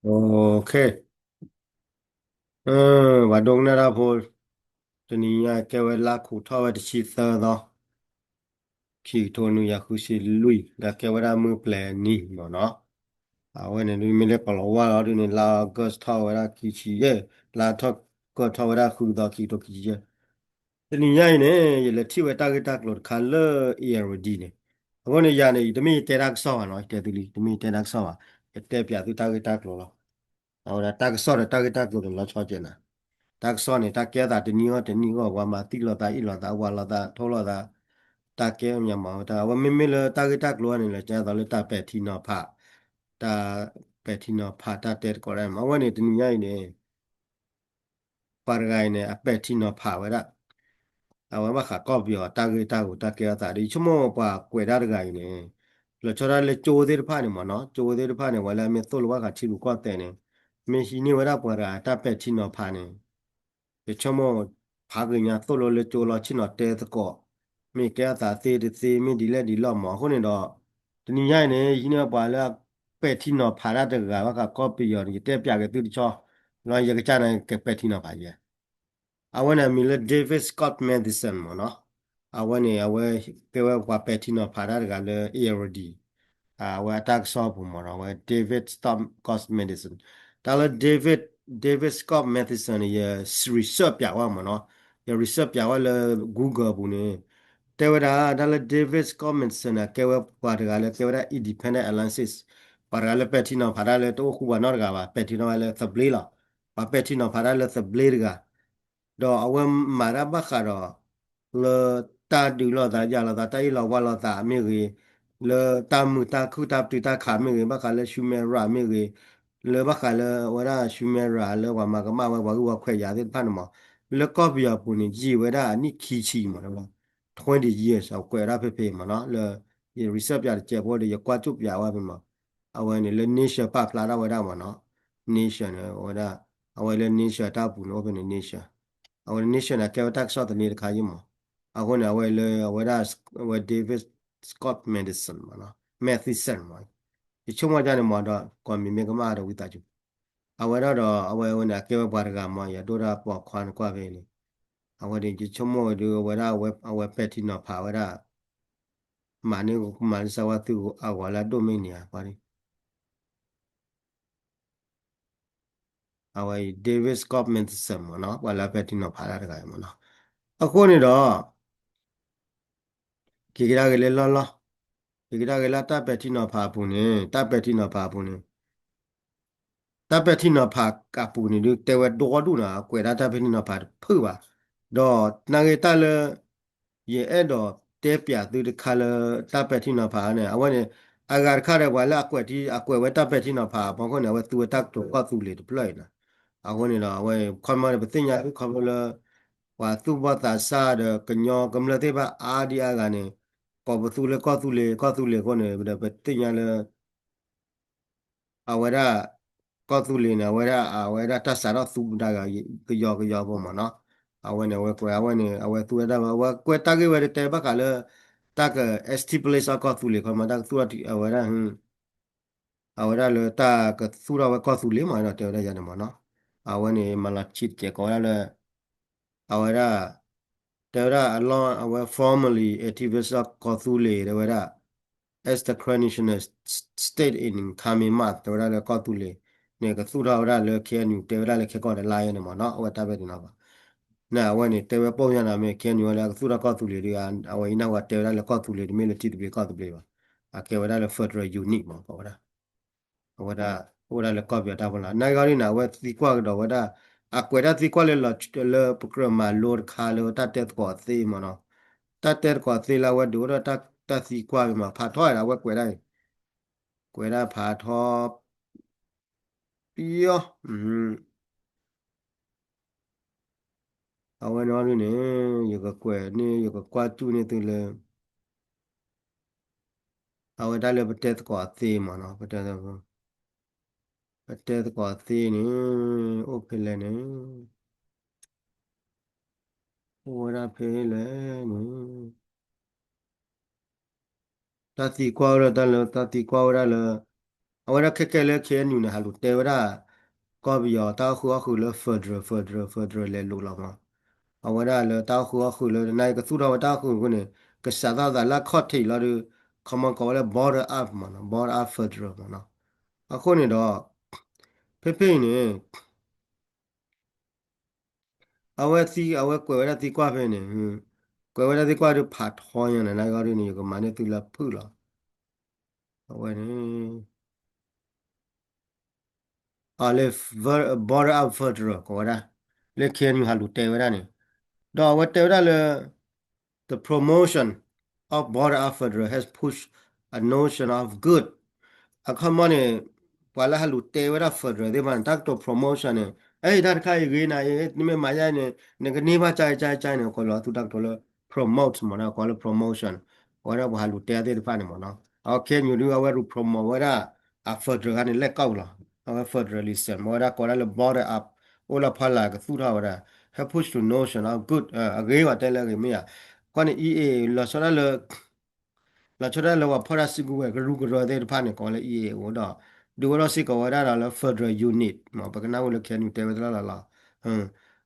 OK, ပှၤဒိကနၣ်တၢ်ဖိ, တနံၤညါကဲဝဲလါခူးထီၣ်ဝဲတဆံသၢသီ, ခံကထိနွံကယၤဃုဆံလွံၢ် ဒီးကဲဝဲဒၣ်မုၢ်ပျဲၤနံၤမ့ၢ်နီၤ, အဝဲန့ၣ်ဒုးမ့ၢ်လၢကီၤလၤဝါလီၤဒုးန့ၣ် လါအီကူးထီၣ်ဝဲဒၣ်ခံဆံယဲၢ်, လါထီၣ်ကီၢ်ထီၣ်ဝဲဒၣ်ဃုသီ ခံကထိခံဆံယဲၢ် တနံၤညါအံၤန့ၣ် ယလဲၤထံၣ်ဝဲတၢ်ဂ့ၢ်တၢ်ကျိၤတခါလၢ Irrawaddy န့ၣ်, အဃိန့ၣ်ယၤန့ၣ် ယတမ့ၢ်ယတဲတၢ်ကစီၣ်ဘၣ်နီၤ, ယတဲသုလံ တမ့ၢ်ယတဲတၢ်ကစီၣ်ဘၣ်, ယတဲပၠးသုတၢ်ဂ့ၢ်တၢ်ကျိၤလီၤ. အဝဲဒၣ်တၢ်ကစီၣ်ဒီးတၢ်ဂ့ၢ်တၢ်ကျိၤန့ၣ် လီၤဆီကဲးနၤ, တၢ်ကစီၣ်န့ၣ် တၢ်ကဲသးတနံၣ်ဂီၢ်တနံၣ်ဂီၢ် ပှၤမၤသံလိာ်သး အ့ၣ်လိာ်သး ဝၤလိာ်သး ထိလိာ်သး, တၢ်ကဲမး အဝဲမ့မ့ၢ်လၢတၢ်ဂ့ၢ်တၢ်ကျိၤန့ၣ် လၢကဲသိးလၢတၢ်ပဲာ်ထံနီၤဖး, တၢ်ပဲာ်ထံနီၤဖးတၢ်တဲသကိးဒၣ်မး အဝဲန့ၣ်တနံၤညါအံၤန့ၣ် ပှၤတဂၤအံၤန့ၣ် အပဲာ်ထံနီၤဖးဝဲဒၣ်, အဝဲဘၣ်ဃးကီၢ်ပယီၤတၢ်ဂ့ၢ်တၢ်ကျိၤတၢ်ကဲထီၣ်သးဒီး ယဆိကမိၣ်ပှၤကွဲးတၢ်တဂၤအံၤန့ၣ်, လီၤဆီဒၣ်လၢကၠိသ့ၣ်တဖၣ်န့ၣ်မ့ၢ်နီၤ, ကၠိသ့ၣ်တဖၣ်န့ၣ် ဝဲလၢအမ့ၢ်သိၣ်လိဘၣ်ဃးထံရူၢ်ကီၢ်သဲးန့ၣ်, မ့ၢ်ဟံးန့ၢ်ဝဲဒၣ်ပှၤတဂၤတၢ်ပဲာ်ထံနီၤဖးန့ၣ် ယဆိကမိၣ် ဖးက့ၤညါသိၣ်လိလၢကၠိလီၤဆ့ၣ်နီၤတဲသကိး, မ့ၢ်ကဲထီၣ်သးသ့တသ့ မ့ၢ်ဒ်လဲၣ်ဒ်လဲၣ်မး အဃိန့ၣ်ဒီး တနံၤညါအံၤန့ၣ် ဟံးန့ၢ်ပှၤလၢပဲာ်ထံနီၤဖးတၢ်တဂၤဘၣ်ဃးကီၢ်ပယီၤန့ၣ် ယတဲပၠးက့ၤသုတဆီ, လီၤယကစၢ်န့ၣ်ကပဲာ်ထံနီၤဖးယဲ, အဝဲန့ၣ်အမံၤလၢ David Scott Matheson မ့ၢ်နီၤ, အဝဲန့ၣ် အဝဲကဲဝဲပှၤပဲာ်ထံနီၤဖးတၢ်တဂၤလၢ Irrawaddy အဝဲအတၢ်ကစီၣ်အပူၤမ့ၢ်နီၤ, အဝဲ David Scott Matheson, တၢ်လၢ David, David Scott Matheson န့ၣ် ယ research ပၠးဝဲမ့ၢ်နီၤ, ယ research ပၠးဝဲလၢ Google အပူၤန့ၣ်, တဲဝဲဒၣ် တၢ်လၢ David Scott Matheson န့ၣ် ကဲဝဲပှၤတဂၤလၢကဲဝဲဒၣ် independent analysis, ပှၤတဂၤလၢပဲာ်ထံနီၤဖးတၢ်လၢတအိၣ်ဃူပှၤနီတဂၤဘၣ်, ပဲာ်ထံနီၤဖးလၢသဘျ့လီၤ, ပှၤပဲာ်ထံနီၤဖးတၢ်လၢသဘျ့တဂၤ ဒီးအဝဲမၤတၢ်ဘၣ်ဃးဒီး လၢတၢ်ဒုးလိာ်သးယၤလိာ်သး တၢ်အ့ၣ်လိာ်ဝါလိာ်သးမ့ၢ်ဂ့ၤ, လၢတၢ်မုာ်တၢ်ခုၣ်တၢ်ပတုာ်တၢ်ခးမ့ၢ်ဂ့ၤ, ဘၣ်ဃးလၢ Sumatra မ့ၢ်ဂ့ၤ, လၢဘၣ်ဃးလၢအဝဲဒၣ် Sumatra လၢပှၤမၤကမၣ်ဝဲပှၤဂုၢ်ပှၤခွဲးယာ်သ့ၣ်တဖၣ်န့ၣ်မး, လၢကီၢ်ပယီၤပူၤန့ၣ် ယံာ်ဝဲဒၣ်အနံၣ်ခံဆံမး, twenty years အကွဲးဒၣ်ဖဲဖဲမးနီၤ, လၢ ယ research ပၠးတစဲးဖိဒီး ယကွၢ်ကၠိၣ်ပၠးဝဲဖဲမး, အဝဲန့ၣ်လၢ Nature ပာ်ဖျါထီၣ်ဝဲဒၣ်မးနီၤ, Nature န့ၣ် အဝဲဒၣ်, အဝဲလၢ Nature တၢ်ပူၤန့ၣ် အိၣ်ဖဲန့ၣ် Nature, အဝဲ Nature န့ၣ် ကဲဝဲတၢ်ကစီၣ်သန့တခါယံမး, အဃိန့ၣ် အဝဲလၢအဝဲဒၣ်, အဝဲ David Scott Matheson မးနီၤ, Matheson မး, ယဆိကမိၣ်ဒ်န့ၣ်မးဒီး ကွၢ်မံၤမ့ၢ်ကမၣ်ဒီးဝံသးစူၤ အဝဲဒၣ်ဒီး အဝဲဝဲန့ၣ် အကဲဝဲပှၤတဂၤမး ယဒိၣ်တၢ်ပိာ်ခွါန့ၣ်ကွၢ်ဖဲန့ၣ်, အဝဲဒၣ် ယဆိကမိၣ်ဝဲဒၣ် အဝဲပဲာ်ထံနီၤဖးဝဲဒၣ်, မၤန့ၢ်ကမၤလၢစၢဝါသုးအဂီၤလၢအဒိၣ်မ့ၢ်န့ၣ်ဧါ, အဝဲအံၤ David Scott Matheson မးနီၤ, ပှၤလၢပဲာ်ထံနီၤဖးတၢ်တဂၤမးနီၤ, အဃိန့ၣ်ဒီး က့ၤကဒါက့ၤလၢလီၢ်လီၢ်, က့ၤကဒါက့ၤလၢတၢ်ပဲာ်ထံနီၤဖးအပူၤန့ၣ်, တၢ်ပဲာ်ထံနီၤဖးအပူၤန့ၣ်, တၢ်ပဲာ်ထံနီၤဖးအပူၤန့ၣ်ဒုး တဲဝဲဒိၣ်ဒိၣ်နီၤ, အကွဲးဒၣ်တၢ်ပဲာ်ထံနီၤဖးတဖုၣ်ဘၣ်, ဒီးနာ်ဂ့ၤတၢ်လၢ ယအဲၣ်ဒိးတဲပၠးသုတခါလၢ တၢ်ပဲာ်ထံနီၤဖးန့ၣ် အဝဲန့ၣ် အဂၤတခါဒီး ပှၤလၢအကွဲးထံ အကွဲးဝဲတၢ်ပဲာ်ထံနီၤဖးအဖီခိၣ်န့ၣ် အဝဲသူဝဲတၢ်ကတိၤကီၢ်သူလ့ၤတဖျၢၣ်အံၤနီၤ, အဃိန့ၣ်ဒီး အဝဲခီမီန့ၣ် ပသ့ၣ်ညါခီဖျိလၢ ပှၤသူၣ်ဘီၣ်သးစၢ်ဒီးကညီကမျၢၢ်သ့ၣ်တဖၣ်အါဒံအါဂၤန့ၣ် ကိးပသူလၢကီၢ်သူလ့ၤ ကီၢ်သူလ့ၤအဃိန့ၣ် ဒီးပသ့ၣ်ညါလၢ အဝဲဒၣ် ကီၢ်သူလ့ၤန့ၣ် အဝဲဒၣ် အဝဲဒၣ်တၢ်စးထီၣ်သူပူၤတၢ်ဂၤ ကယီကယီဖိမးနီၤ, အဝဲန့ၣ် အဝဲကွဲး အဝဲန့ၣ် အဝဲသူဝဲဒၣ် အဝဲကွဲးတၢ်ဂ့ၢ်ဝဲတတဲဘၣ်ဃးလၢ တၢ်က establish အကီၢ်သူလ့ၤခီမး တၢ်ကသူၣ်ထီၣ်အဝဲဒၣ် အဝဲဒၣ်လၢတၢ်ကသူၣ်ထီၣ်ဝဲကီၢ်သူလ့ၤမးဒီးတဲဝဲဒၣ်ယၤန့ၣ်မးနီၤ, အဝဲန့ၣ် မၤလီၤဆံးတစဲးကိးဝဲဒၣ်လၢ အဝဲဒၣ် တဲဝဲဒၣ်အလီၢ် အဝဲ formerly activist ကီၢ်သူလ့ၤ တဲဝဲဒၣ် as the Karen National State in coming month တဲဝဲဒၣ်လၢကီၢ်သူလ့ၤန့ၣ် ကသူၣ်ထီၣ်ဝဲဒၣ်လၢ KNU တဲဝဲဒၣ်လၢခဲကီၢ်တလါယဲန့ၣ်မးနီၤ အဝဲတၢ်ပဲာ်ထံနီၤဖး န့ၣ် အဝဲန့ၣ် တဲဝဲပိာ်ညါန့ၣ် မ့ၢ် KNU ဝဲလၢအကသူၣ်ထီၣ်ကီၢ်သူလ့ၤဒီး အဝဲအံၤန့ၣ် အဝဲတဲဝဲဒၣ်လၢကီၢ်သူလ့ၤတမ့ၢ်လၢထံသဘျ့ကီၢ်သဘျ့ဘၣ် အကဲဝဲဒၣ်လၢ federal unit မး ကိးဝဲဒၣ် အဝဲဒၣ် အိၣ်ဝဲဒၣ်လၢကီၢ်ပယီၤတၢ်ဖီလာ် နာ်ဂ့ၤအီၤဒ်န့ၣ် အဝဲသံကွၢ်ကဒီးဝဲဒၣ် အကွဲးတၢ်သံကွၢ်လၢလီၤ လၢပကြၢးမၤလိတခါလၢတၢ်တဲသကိးသ့မးနီၤ တၢ်တဲသကိးသ့လၢအဝဲဒုးအိၣ်ဒီးတၢ်သံကွၢ်မး ဖးထီဒီး အဝဲကွဲးဒၣ်အံၤ ကွဲးဒၣ်ဖးထီ ပယီၤ အဝဲန့ၣ်ဒ်န့ၣ် ယကကွဲးန့ၣ် ယကကွၢ်စူၣ်န့ၢ်သုလၢ အဝဲဒၣ်လၢပတဲသကိးအသ့မးနီၤ ပတဲသကိးအသ့န့ၣ် အိၣ်ဖဲလဲၣ်န့ၣ် အိၣ်ဝဲဒၣ်ဖဲလဲၣ်န့ၣ် တၢ်သံကွၢ်ဝဲဒၣ်တၢ်လၢ တၢ်သံကွၢ်ဝဲဒၣ်လၢ အဝဲဒၣ်ခဲကဲလၢ K N U န့ၣ် ဟးလူၤတဲဝဲဒၣ် ကီၢ်ပယီၤတၢ်အိၣ်ဃုာ်အီၣ်ဃုာ်လၢ federal federal federal လဲၤလိာ်လီၤမး. အဝဲဒၣ်လၢတၢ်အိၣ်ဃုာ်အီၣ်ဃုာ်လၢ နကသူၣ်ထီၣ်ဝဲတၢ်အိၣ်ဃုာ်အဃိန့ၣ် ကစးထီၣ်သးလၢအခီၣ်ထံးလီၤဒီး ခီမီကိးဝဲလၢ bottom up မးနီၤ, bottom up federal မးနီၤ. အဃိန့ၣ်ဒီး ဖဲဖဲအံၤန့ၣ် အဝဲသံ အဝဲကွဲးဝဲဒၣ်သံကွၢ်ဖဲန့ၣ်, ကွဲးဝဲဒၣ်သံကွၢ်ဒုးဖးထီညါန့ၣ် နဂီၢ်ဒုးန့ၣ် ယကမၤန့ၢ်သုလၢဖုၣ်လီၤ. အဝဲန့ၣ် အလၢ bottom up federal ကိးဝဲဒၣ် လၢ K N U ဟးလူၤတဲဝဲဒၣ်န့ၣ်, ဒီးအဝဲတဲဝဲဒၣ်လၢ the promotion of bottom up federal has pushed a notion of good. အခီမီန့ၣ် ပှၤလၢဟးလူၤတဲဝဲဒၣ် federal သ့ၣ်တဖၣ်န့ၣ် တၢ်ကတိၤ promotion န့ၣ် အဲ တၢ်တခါအံၤဂ့ၤနၤအံၤ နမ့ၢ်မၤယါအံၤန့ၣ် နကန့ၢ်ဘၣ်ကၠါကၠါကၠါန့ၣ် ကိးလီၤသူတၢ်ကတိၤလၢ promote မးနီၤ, ကိးလၢ promotion အဝဲဒၣ်ပှၤဟးလူၤတဲသ့ၣ်တဖၣ်န့ၣ်မးနီၤ. အဝဲ K N U ဒုး အဝဲဒုး promote ဝဲဒၣ် အ federal ခါန့ၣ် လဲၣ်ကီၢ်ပူၤလီၤ. အဝဲ federalism အဝဲဒၣ်ကိးဒၣ်လၢ bottom up အိၣ်လၢဖီလာ်ကသူၣ်ထီၣ်ဝဲဒၣ် help push to notion of good အဂ့ၤဝဲတဲလၢအဂ့ၤမ့ၢ်ဧါ. ခီန့ၣ် E A လီၤဆီဒၣ်လၢ လီၤဆီဒၣ်လၢပှၤဖီၣ်တၢ်စုကဝဲၤကရူၢ်ကရၢသ့ၣ်တဖၣ်န့ၣ် ကိးလၢ E A အိၣ်ဒီး ဒုးဝဲဒၣ်စ့ၢ်ကီးဝဲဒၣ်ဒီးလၢ federal unit မး ပကနၣ်ဝဲလၢ K N U တဲဝဲသ့ၣ်လီၤလီၤလီၤ.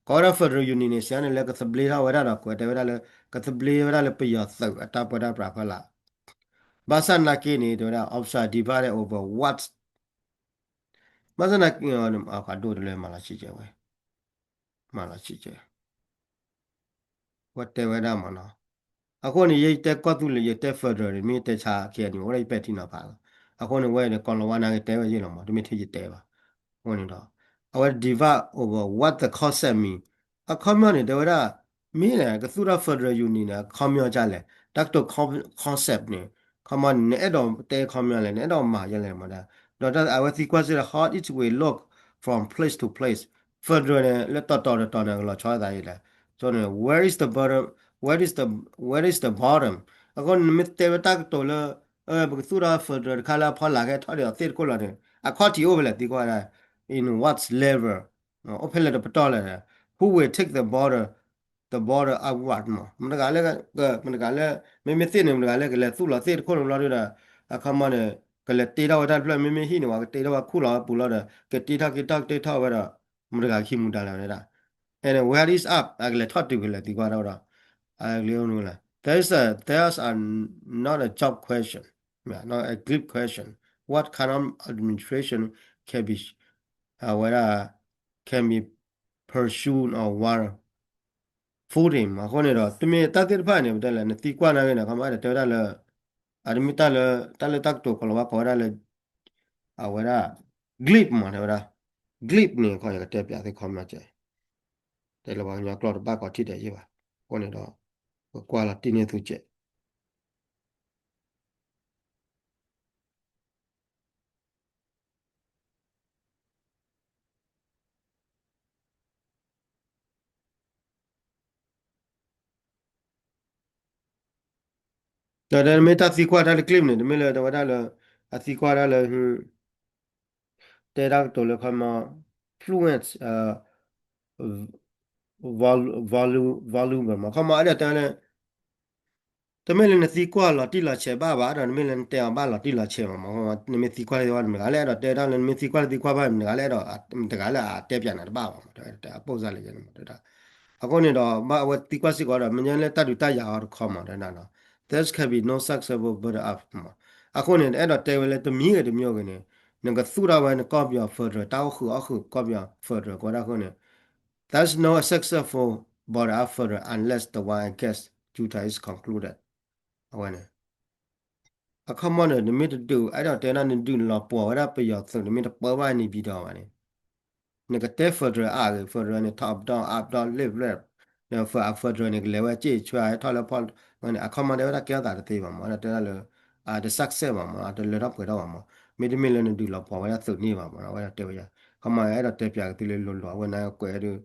ကိးဝဲဒၣ် federal unit န့ၣ် စံးန့ၣ်လၢကသဘျ့ထီၣ်ဝဲဒၣ်ဒီး ကွဲးတဲဝဲဒၣ်လၢ ကသဘျ့ဝဲဒၣ်လၢပယီၤသုးအတၢ်ပၢတၢ်ပြးဖီလာ်. ဘၣ်ဆၣ်နာ်က့န့ၣ် တဲဝဲဒၣ် opposition divided over what ဘၣ်ဆၣ်နာ်က့ ဒိၣ်တလၢမၤလီၤဆံးကဲဝဲ မၤလီၤဆံးကဲ ဝဲတဲဝဲဒၣ်မးနီၤ. အဃိန့ၣ် ယဲယတဲကီၢ်သူလ့ၤ ယတဲ federal န့ၣ် မ့ၢ်ယတဲဆါ K N U အိၣ်ဒၣ်ယပဲာ်ထံနီၤဖးလီၤ. အဃိန့ၣ် ဝဲန့ၣ် ကီၢ်လီၤဝါနာ်က့တဲဝဲယဲလီၤမး တမ့ၢ်ထဲယတဲဘၣ်. အဃိန့ၣ်ဒီး အဝဲ divide over what the concept mean. အခီပညီန့ၣ် တဲဝဲဒၣ် မ့ၢ်န့ၣ် ကသူၣ်ထီၣ် federal unit န့ၣ် အခီပညီဒ်လဲၣ် တၢ်ကတိၤ concept န့ၣ် ခီပညီန့ၣ် နအဲၣ်ဒိးတဲခီပညီလဲၣ် နအဲၣ်ဒိးမၤယဲလဲၣ်မးဒၣ်. ဒီးတၢ်အဝဲသံကွၢ်စ့ၢ်ကီး how it will look from place to place. Federal န့ၣ် လၢတီၤတီၤတီၤတီၤန့ၣ် ကလီၤဆီသးယဲလဲၣ်. So န့ၣ် where is the bottom, where is the, where is the bottom? အဃိန့ၣ် နမ့ၢ်တဲဝဲတၢ်ကတိၤလၢ ပကသူၣ်ထီၣ် federal တခါလၢအဖီလာ်ကဲထီၣ်ဒံးအီၤသ့ၣ်တခိၣ်လီၤန့ၣ် အခီၣ်ထံးအိၣ်ဖဲလဲၣ်သံကွၢ်ဒၣ် in what level, အိၣ်ဖဲလဲၣ်တပတီၢ်လဲၣ်, who will take the bottom, the bottom upward မး မတဂၤလၢ မတဂၤလၢ မ့မ့ၢ်သ့ၣ်န့ၣ် မတဂၤလၢကလဲၤသူၣ်လီၤသ့ၣ်တခိၣ်န့ၣ်ဘျီဒုဒီး အခီပညီန့ၣ် ကလဲၤတ့ထီၣ်ဝဲတၢ်တဖျၢၣ် မ့မ့ၢ်ဟံၣ်န့ၣ် ပှၤကတ့ထီၣ်ဝဲခူၣ်လီၤဝဲပူၤလီၤဒီး ကတ့ထီၣ်က့ၤထီၣ်ကတ့ထီၣ်ဝဲဒီး မတဂၤခံမူဒါလၢၤဝဲဒၣ်. And where is up အကလဲၤထီၣ်တုၤဖဲလဲၣ်သံကွၢ်ဒၣ်ဒီး အကလဲၤ there is a, there's a not a job question, not a glib question, what kind of administration can be အဝဲဒၣ် can be pursued on one footing မး. အဃိန့ၣ်ဒီး တမ့ၢ်တၢ်သ့ၣ်တဖၣ်န့ၣ် ပတဲလဲၣ် နသံကွၢ်နာ်က့န့ၣ် ခီမီအဲၣ်ဒိးတဲဝဲဒၣ်လၢ အတမ့ၢ်တၢ်လၢ တၢ်လၢတၢ်ကတိၤကီၤလၤဝါကိးဝဲဒၣ်လၢ အဝဲဒၣ် glib မး တဲဝဲဒၣ် glib န့ၣ် ခီယကတဲပၠးသုခီမီကဲ တဲလၢပှၤကညီကျိာ်တဘၣ်ကီးထံၣ်ဒဲးယ့ၢ်ဘၣ်. အဃိန့ၣ်ဒီး ပကွၢ်လီၤတံၢ်န့ၢ်သုကဲး ဒီးနမ့ၢ်တၢ်သံကွၢ်တၢ်လၢ clip န့ၣ် တမ့ၢ်လၢတဲဝဲဒၣ်လၢ အသံကွၢ်ဒၣ်လၢ တဲတၢ်ကတိၤလၢခီမီ fluent, vol, vol, voluble မး ခီမီအဲၣ်ဒိးတဲလၢ တမ့ၢ်လၢနသံကွၢ်လီၤတံၢ်လီၤဆဲးဘၣ်ဘၣ်ဒီး နမ့ၢ်လၢနတဲအီၤဘၣ်လီၤတံၢ်လီၤဆဲးမး မး နမ့ၢ်သံကွၢ်လၢသ့ၣ်တဖၣ် မတဂၤလၢအဲၣ်ဒိးတဲတၢ်လၢ နမ့ၢ်သံကွၢ်လၢသ့ၣ်တဖၣ်ဘၣ် မတဂၤလၢအဲၣ်ဒိး မတဂၤလၢအတဲပၠးနၤတဘၣ်ဘၣ်မး တဲအပိၣ်စၢ်လၢယဲန့ၣ်မး တဲဒၣ် အဃိန့ၣ်ဒီး ဘၣ်အဝဲသံကွၢ်စ့ၢ်ကီးဒီး မ့ၢ်ညါလၢတၢ်ဒုးတၢ်ယၤအီၤတခီမး တဲဒၣ်နီၤ there can be no successful bottom up မး အဃိန့ၣ် အဲၣ်ဒိးတဲဝဲလၢတမံၤဂ့ၤတမံၤဂ့ၤန့ၣ် နကသူၣ်ထီၣ်ဝဲနကီၢ်ပယီၤ federal တၢ်အိၣ်ဃုာ်အီၣ်ဃုာ်ကီၢ်ပယီၤ federal ကိးဒၣ်အဃိန့ၣ် There's no successful bottom-up federal unless the one against Juta is concluded. အဝဲန့ၣ် အခီမီန့ၣ် နမ့ၢ်တဒုး အဲၣ်ဒိးတဲဒၣ်နဒုးလီၤပှီၢ်ဝဲဒၣ်ပယီၤသုး နမ့ၢ်တပၢဘၣ် နေပြည်တော် ဘၣ်န့ၣ် နကတဲ federal အါဂ့ၤ federal န့ၣ် top down up down left left ဒီး federal န့ၣ် ကလဲၤဝဲစ့ၢ်ဆှၢဟဲထီၣ်လၢဖီၣ်န့ၣ် အခီမီတဲဝဲဒၣ်ကဲထီၣ်သးတသ့ဘၣ်မး အဲၣ်ဒိးတဲဒၣ်လၢ အတ success ဘၣ်မး အတလၢထီၣ်ပှဲၤထီၣ်ဘၣ်မး မ့တမ့ၢ်လၢနဒုးလီၤပှီၢ်ဝဲဒၣ်သုးန့ၣ်ဘၣ်မး အဝဲဒၣ်တဲဝဲ ခီမီအဲၣ်ဒိးတဲပၠးကသ့လၢလိၤလိၤ အဝဲန့ၣ်ကွဲးဒုး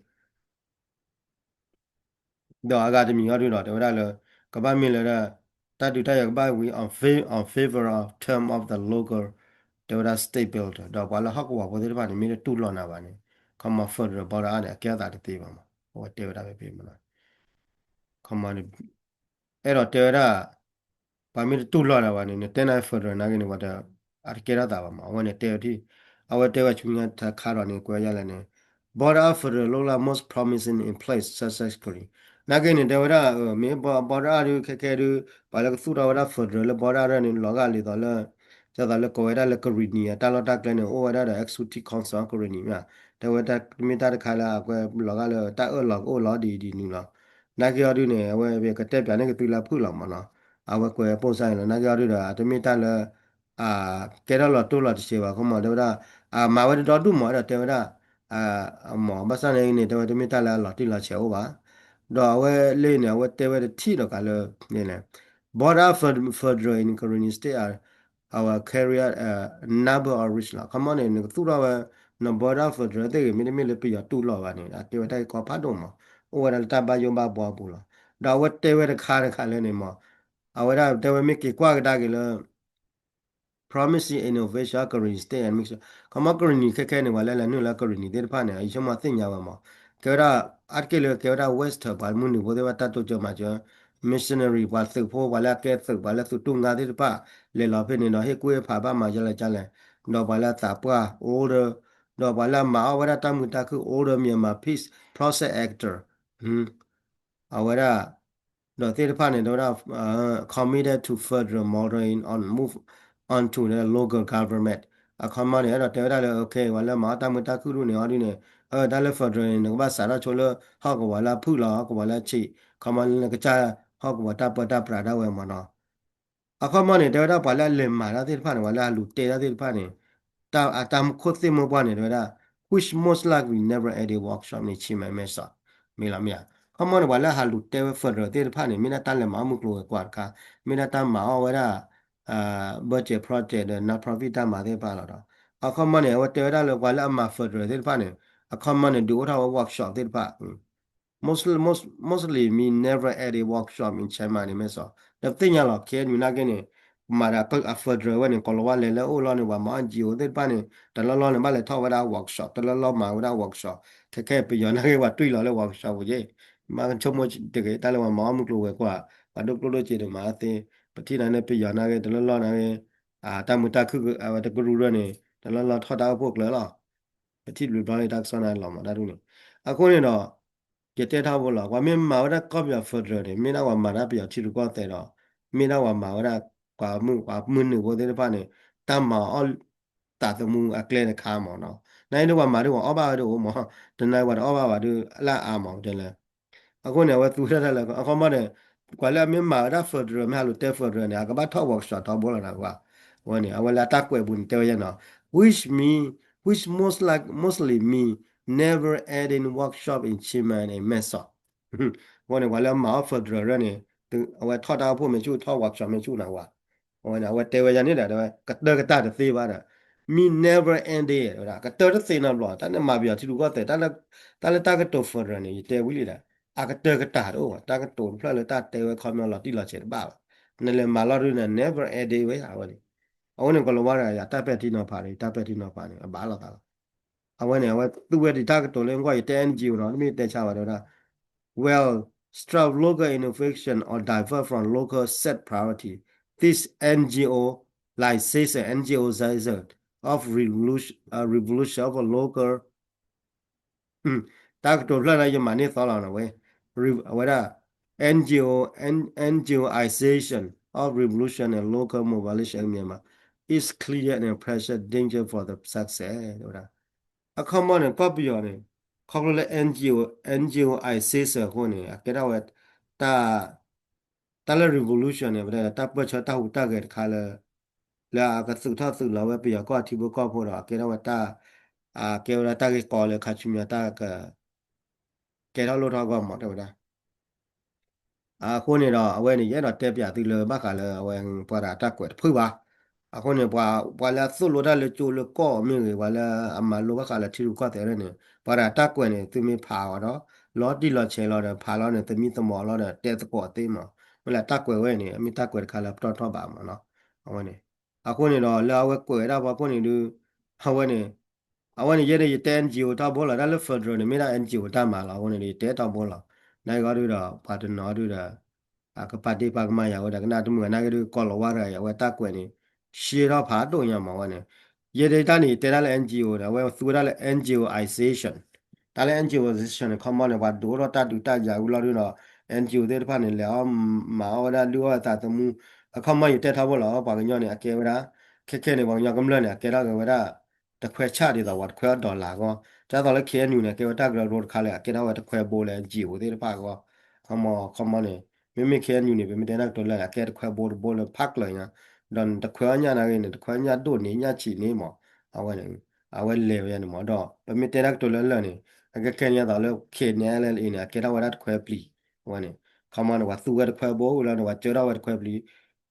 ဒီးအဂၤတမံၤအံၤဒုးဒီး တဲဝဲဒၣ်လၢ ကဘၣ်မ့ၢ်လၢ တၢ်ဒုးတၢ်ယၤကဘၣ်ဝံၤ on fa-, on favor of term of the local တဲဝဲဒၣ် state builder ဒီးပှၤလၢဟီၣ်ကဝီၤဖိသ့ၣ်တဖၣ်န့ၣ် မ့ၢ်တတူၢ်လိာ်နၤဘၣ်န့ၣ် ခီမီ federal ဘီဒီးအါန့ၣ် အကဲအသးတသ့ဘၣ်မး အဝဲတဲဝဲဒၣ်ဖဲဖဲမး ခီမီ အဲၣ်ဒိးတဲဝဲဒၣ် ပှၤမ့ၢ်တတူၢ်လိာ်နၤဘၣ်န့ၣ် နတဲနၤ federal နာ်က့န့ၣ် ပှၤတ အတကဲထီၣ်သးဘၣ်မး အဝဲန့ၣ်တဲဝဲထံၣ် အဝဲတဲဝဲဆူညါတခါဒီးန့ၣ် ကွဲးယါလဲၣ်န့ၣ် border federal လၢ most promising in place success ကရံၤ နာ်က့န့ၣ် တဲဝဲဒၣ် မ့ၢ် border ဒုး ခဲခဲဒုး ပှၤလၢကသူၣ်ထီၣ်ဝဲဒၣ် federal လၢ border န့ၣ် လီၤဂာ်လံာ်သိးလၢ ဒ်သိးလၢကိးဝဲဒၣ်လၢ ကရံၤနံၤ အတၢ်လီၢ်တၢ်ကျဲန့ၣ် အိၣ်ဝဲဒၣ်ဒီး executive council ကရံၤနံၤမ့ၢ် တဲဝဲတမ့ၢ်တၢ်တခါလၢအကွဲးလီၤဂာ်လၢတၢ်အၢၣ်လီၤကအိၣ်လီၤဒ်အံၤဒ်နုၤလီၤ. နာ်က့အီၤဒုးန့ၣ် အဝဲကတဲပၠးန့ၢ်ကသုလၢဖုၣ်လီၤမးနီၤ အဝဲကွဲးပိၢ်စါန့ၣ်လီၤ. နာ်က့အီၤဒုးဒီး တမ့ၢ်တၢ်လၢ ကဲထီၣ်လီၤတိၢ်လီၤတဆဲးဘၣ် ခီမီတဲဝဲဒၣ် မၤဝဲတဒီဒူၣ်မး အဲၣ်ဒိးတဲဝဲဒၣ် မး ဘၣ်ဆၣ်န့ၣ်န့ၣ် တဲဝဲတမ့ၢ်တၢ်လၢအလီၤတံၢ်လီၤဆဲးအိၣ်ဘၣ်. ဒီးအဝဲလၢန့ၣ် အဝဲတဲဝဲတထံၣ်ဒီးကးလၢ border federal in Karenni State အဝဲ carry number of risk လီၤ. ခီမီန့ၣ် နကသူၣ်ထီၣ်ဝဲ န border federal သ့ၣ်ဂ့ၤ မ့တမ့ၢ်လၢပယီၤတူၢ်လိာ်ဘၣ်န့ၣ် အကဲဝဲတၢ်ဂ့ၢ်ကီဖးဒိၣ်မး အိၣ်ဝဲဒၣ်လၢတၢ်ဘၣ်ယိၣ်ဘၣ်ဘှီအပူၤလီၤ. ဒီးအဝဲတဲဝဲတခါတခါလၢန့ၣ်မး အဝဲဒၣ်တဲဝဲမ့ၢ်က့ၤကွၢ်ကဒါက့ၤလၢ promising innovation Karenni State and Mixed ခီမီ ကရံၤနံၤခဲခဲန့ၣ် ပှၤလၢလဲၤနုာ်လၢကရံၤနံၤသ့ၣ်တဖၣ်န့ၣ် ယဆိကမိၣ်သ့ၣ်ညါဝဲမး ကဲဝဲဒၣ် အါတက့ၢ်လၢကဲဝဲဒၣ် Western ပှၤမုၢ်နုာ်ဖိသ့ၣ်တဖၣ်တၢ်တိစၢၤမၤစၢၤ missionary ပှၤသုးဖိ ပှၤလၢအကဲသုး ပှၤလၢသုးတူၢ်ငါသ့ၣ်တဖၣ် လဲၤလီၤဖဲန့ၣ်ဒီး ဟ့ၣ်ကူၣ်ဟ့ၣ်ဖးဘၣ်မၤယါလဲၣ်ကလဲၣ် ဒီးပှၤလၢအသးပှၢ် older ဒီးပှၤလၢအမၤအီၣ်ဝဲဒၣ်တၢ်မုာ်တၢ်ခုၣ် older Myanmar Peace Project actor အဝဲဒၣ် ဒီးသ့ၣ်တဖၣ်န့ၣ် တဲဝဲဒၣ် committed to federal model in on move on to the local government အခီမီန့ၣ် အဲၣ်ဒိးတဲဝဲဒၣ်လၢ okay ပှၤလၢမၤအီၣ်တၢ်မုာ်တၢ်ခုၣ်ဒိၣ်န့ၣ် အီၤဒ်န့ၣ် တၢ်လၢ federal န့ၣ် နကဘၣ်စးထီၣ်ဆိလၢ ဟီၣ်ကဝီၤလၢအဖုၣ်လီၤ ဟီၣ်ကဝီၤလၢအဆံး ခီမီလၢနကစၢ် ဟီၣ်ကဝီၤတၢ်ပၢတၢ်ပြးဒၣ်ဝဲမးနီၤ အခီမီန့ၣ် တဲဝဲဒၣ်ပှၤလၢအလဲၤမၤတၢ်သ့ၣ်တဖၣ်န့ၣ် ပှၤလၢအလူၤတဲတၢ်သ့ၣ်တဖၣ်န့ၣ် တၢ်အတၢ်မူခိၣ်သ့ၣ်မူပှၢ်န့ၣ် တဲဝဲဒၣ် which most likely never ending workshop န့ၣ် ဆံးမဲမဲစီ မ့ၢ်လီၤမ့ၢ်ဧါ ခီမီန့ၣ် ပှၤလၢအဟးလူၤတဲဝဲ federal သ့ၣ်တဖၣ်န့ၣ် မ့ၢ်ဒၣ်တၢ်လဲၤမၤအီၣ်မုၢ်ကျိၤဝဲၤကွာ်တခါ မ့ၢ်ဒၣ်တၢ်မၤအီၣ်ဝဲဒၣ် budget project ဒီး non-profit တၢ်မၤသ့ၣ်တဖၣ်လီၤဒီး အခီမီန့ၣ် အဝဲတဲဝဲဒၣ်လၢပှၤလၢအမၤ federal သ့ၣ်တဖၣ်န့ၣ် အခီမီန့ၣ် ဒုးအိၣ်ထီၣ်ဝဲ workshop သ့ၣ်တဖၣ် most most mostly mean never ending workshop in Chiang Mai န့ၣ်မ့ၢ်စီ ဒီးပသ့ၣ်ညါလီၤ ခဲအံၤနာ်က့န့ၣ် မၤဒီးအ federal ဝဲန့ၣ် ကီၤလၤဝါလဲၤလၢအိၣ်လီၤန့ၣ် ပှၤမၤအီၣ် NGO သ့ၣ်တဖၣ်န့ၣ် တလီၢ်လီၢ်န့ၣ် ဘၣ်လဲၤထီၣ်ဝဲဒၣ် workshop တလီၢ်လီၢ်မၤဝဲဒၣ် workshop ခဲခဲပယီၤနာ်က့ ပှၤတွံၢ်လီၤလၢ workshop ပူၤက့ မ့ၢ်ကဆိကမိၣ်တဂ့ၤ တၢ်လၢပှၤမၤအီၣ်မုၢ်ကျိၤဝဲၤကွာ် ပှၤဒိၣ်ကျိၣ်ဒိၣ်စ့တမၤသ့ ပထံၣ်န့ၣ် ပယီၤနာ်က့ တလီၢ်လီၢ်နာ်က့ တၢ်မုာ်တၢ်ခုၣ်အဝဲတကရူၢ်ရၢၢ်န့ၣ် တလီၢ်လီၢ်ထီၣ်တၢ်အိၣ်ဖှိၣ်ကျၢၤလီၤ ပထံၣ်ဘျုးဘျီလၢတၢ်ကစီၣ်န့ၣ်လီၤမးတၢ်ဒ်န့ၣ် အဃိန့ၣ်ဒီး ယတဲထီဘိလီၤ ပှၤမ့ၢ်မၤဝဲဒၣ်ကီၢ်ပယီၤ federal န့ၣ် မ့ၢ်ဒၣ်ပှၤမၤတၢ်ပယီၤထံရူၢ်ကီၢ်သဲးဒီး မ့ၢ်ဒၣ်ပှၤမၤဝဲဒၣ် ပှၤမုၢ်ပှၤမုၢ်နုာ်ဖိသ့ၣ်တဖၣ်န့ၣ် တၢ်မၤအီၣ်သးသမူအကျဲတခါမးနီၤ နာ်က့ဒ်ပှၤမၤဒ်ပှၤအီၣ်ဘၣ်ဝဲဒၣ်အိၣ်မး တနာ်ပှၤတအီၣ်ဘၣ်ဝဲဒၣ်လၢအါမးတဲလၢ အဃိန့ၣ် အဝဲသူဝဲဒၣ်လၢ အခီမီန့ၣ် ပှၤလၢအမ့ၢ်မၤဝဲဒၣ် federal မ့ၢ်ဟးလူၤတဲ federal န့ၣ် အကဘၣ်ထီၣ် workshop ထီဘိလီၤနကွၢ် အဝဲန့ၣ် အဝဲလၢအတၢ်ကွဲးပူၤန့ၣ် တဲဝဲယဲနီၤ which mean which most like mostly mean never ending workshop in Chiang Mai န့ၣ် မဲၢ်စီၣ် အဃိန့ၣ် ပှၤလၢအမၤအီၣ် federal ရၢၢ်န့ၣ် အဝဲထီၣ်တၢ်အိၣ်ဖှိၣ်မ့ၢ်ဆူၣ် ထီၣ် workshop မ့ၢ်ဆူၣ်နကွၢ် အဝဲန့ၣ် အဝဲတဲဝဲယဲန့ၣ်ဒီး ကတၢၢ်ကတၢၢ်တသ့ဘၣ်ဒီး mean never ending ဝဲဒၣ် ကတၢၢ်တသ့နီတဘျီ တၢ်လၢမၤပယီၤထံရူၢ်ကီၢ်သဲး တၢ်လၢတၢ်ကတိၤ federal န့ၣ် ယတဲဝံၤလံဒီး အကတၢၢ်ကတၢၢ်တအိၣ်ဘၣ် တၢ်ကတိၤတဖျၢၣ်လၢတၢ်တဲဝဲခီပညီလီၤတံၢ်လီၤဆဲးတဘၣ်ဘၣ် နလဲၤမၤလီၤဒုးန့ၣ် never ending ဝဲအဝဲန့ၣ် အဃိန့ၣ် ကီၤလၤဝါတဂၤ ယတၢ်ပဲာ်ထံနီၤဖးန့ၣ် ယတၢ်ပဲာ်ထံနီၤဖးန့ၣ် အဘၣ်လိာ်သးလီၤ အဝဲန့ၣ် အဝဲသူဝဲဒၣ်တၢ်ကတိၤလၢကွၢ် ယတဲ NGO နီၤ တမ့ၢ်တဲဆါဘၣ်တဲဝဲဒၣ် will strive local innovation or divert from local set priority. This NGO license NGO license of revolution, uh, revolution of a local တၢ်ကတိၤဖျၢၣ်လၢယမၤန့ၢ်သီလီၤနဝဲ အဝဲဒၣ် NGO NGOization of revolution and local mobilization in Myanmar is clear and present danger for the success ဝဲဒၣ် အခီမီန့ၣ် ကီၢ်ပယီၤန့ၣ် ခီဖျိလၢ NGO NGOization အဃိန့ၣ် အကဲထီၣ်ဝဲ တၢ် တၢ်လၢ revolution န့ၣ် ပတဲလၢတၢ်ပၢၢ်ဆၢတၢ်ဟူးတၢ်ဂဲၤတခါလၢ လၢအကသုးထီၣ်သုးလီၤဝဲပယီၤကီၢ်ထံဖိကီၢ်ဖိဒီး အကဲထီၣ်ဝဲတၢ် အကဲဝဲဒၣ်တၢ်ဂ့ၢ်ကီလၢခါဆူညါ တၢ်က ကဲထီၣ်လိၣ်ထီၣ်အဂီၢ်မး တဲဝဲဒၣ် အဃိန့ၣ်ဒီး အဝဲန့ၣ် ယအဲၣ်ဒိးတဲပၠးသုလၢဘၣ်ဃးလၢအဝဲ ပှၤတဂၤတၢ်ကွဲးတဖုဘၣ်. အဃိန့ၣ် ပှၤလၢအသိၣ်လိတၢ်လၢကၠိလၢကီၢ်မ့ၢ်ဂ့ၤ ပှၤလၢအမၤလိဘၣ်ဃးလၢထံရူၢ်ကီၢ်သဲးန့ၣ် ပှၤတဂၤတၢ်ကွဲးန့ၣ် သုမ့ၢ်ဖးအီၤဒီး လီၤတံၢ်လီၤဆဲးလီၤဒီး ဖးလီၤန့ၣ် သမံသမိးလီၤဒီး တဲသကိးသ့မး. မ့ၢ်လၢတၢ်ကွဲးဝဲန့ၣ် အမ့ၢ်တၢ်ကွဲးတခါလၢပတီၢ်ထီၣ်ဘးမးနီၤ. အဝဲန့ၣ် အဃိန့ၣ်ဒီး လၢအဝဲကွဲးဝဲဒၣ်ဖီခိၣ်န့ၣ်ဒုး အဝဲန့ၣ် အဝဲန့ၣ် ယဲဒၣ်ယတဲ NGO ထီဘိလီၤ. တၢ်လၢ federal န့ၣ် မ့ၢ်ဒၣ် NGO တၢ်မၤလီၤ. အဃိန့ၣ်ဒီး ယတဲထီဘိလီၤ. နာ်က့အီၤဒုးဒီး ပှၤတနီၤဒုးဒီး ကပာ်ဒ့ၣ်ပာ်ကမၣ်ယၤဝဲဒီး ကနၣ်တမုာ်နာ်က့ဒုး ကီၤလၤဝါတဂၤအံၤ အဝဲတၢ်ကွဲးန့ၣ် ရှဲထီၣ်ဖးဒိၣ်ညါမးဝဲန့ၣ်, ယဲဒၣ်တၢ်န့ၣ် ယတဲတၢ်လၢ N G O န့ၣ် အဝဲသူဝဲဒၣ်လၢ N G O ization, တၢ်လၢ N G O ization န့ၣ် ခီမီန့ၣ် ပှၤဒိးထီၣ်တၢ်ဒုးတၢ်ယၤဝံၤလီၤဒုးဒီး N G O သ့ၣ်တဖၣ်န့ၣ် လဲၤအီၣ်မၤအီၣ်ဝဲဒၣ်လုၢ်အီၣ်သးသမူ, အခီမီယတဲထီဘိလီၤ ပှၤကညီန့ၣ် အကဲဝဲဒၣ် ခဲခဲန့ၣ် ပှၤကညီကမျၢၢ်န့ၣ် အကဲထီၣ်က့ၤဝဲဒၣ် တခွဲဆၣ်ဒ်သိးပှၤတခွဲအီၣ် dollar အဂီၢ်, ဒ်သိးလၢ K N U န့ၣ် ကဲဝဲတၢ်ကရၢကရိတခါလၢအကဲထီၣ်ဝဲတခွဲဘိလၢ N G O သ့ၣ်တဖၣ်အဂီၢ်, ခီမီ ခီမီန့ၣ် မ့မ့ၢ် K N U န့ၣ် ပမ့ၢ်တဲတၢ်ကတိၤလၢာ်န့ၣ် အကဲတခွဲဘိတဘိလၢဖးကျၢၤညါ, ဒီးနတခွဲအီၣ်ညၣ်နာ်ဂ့ၤန့ၣ် တခွဲညၣ်ဒိၣ်န့ၢ်ညၣ်ဆံးန့ၢ်မး, အဝဲန့ၣ် အဝဲလဲၤဝဲန့ၣ်မး ဒီးပမ့ၢ်တဲတၢ်ကတိၤလၢာ်လၢာ်န့ၣ် အကဲခဲန့ၣ်ဒ်သိးလၢ K N L A န့ၣ် အကဲထီၣ်ဝဲဒၣ်တခွဲပျံၤ, အဝဲန့ၣ် ခီမီန့ၣ် ပှၤသူဝဲတခွဲဘိလီၤန့ၣ် ပှၤကၢထီၣ်ဝဲတခွဲပျံၤ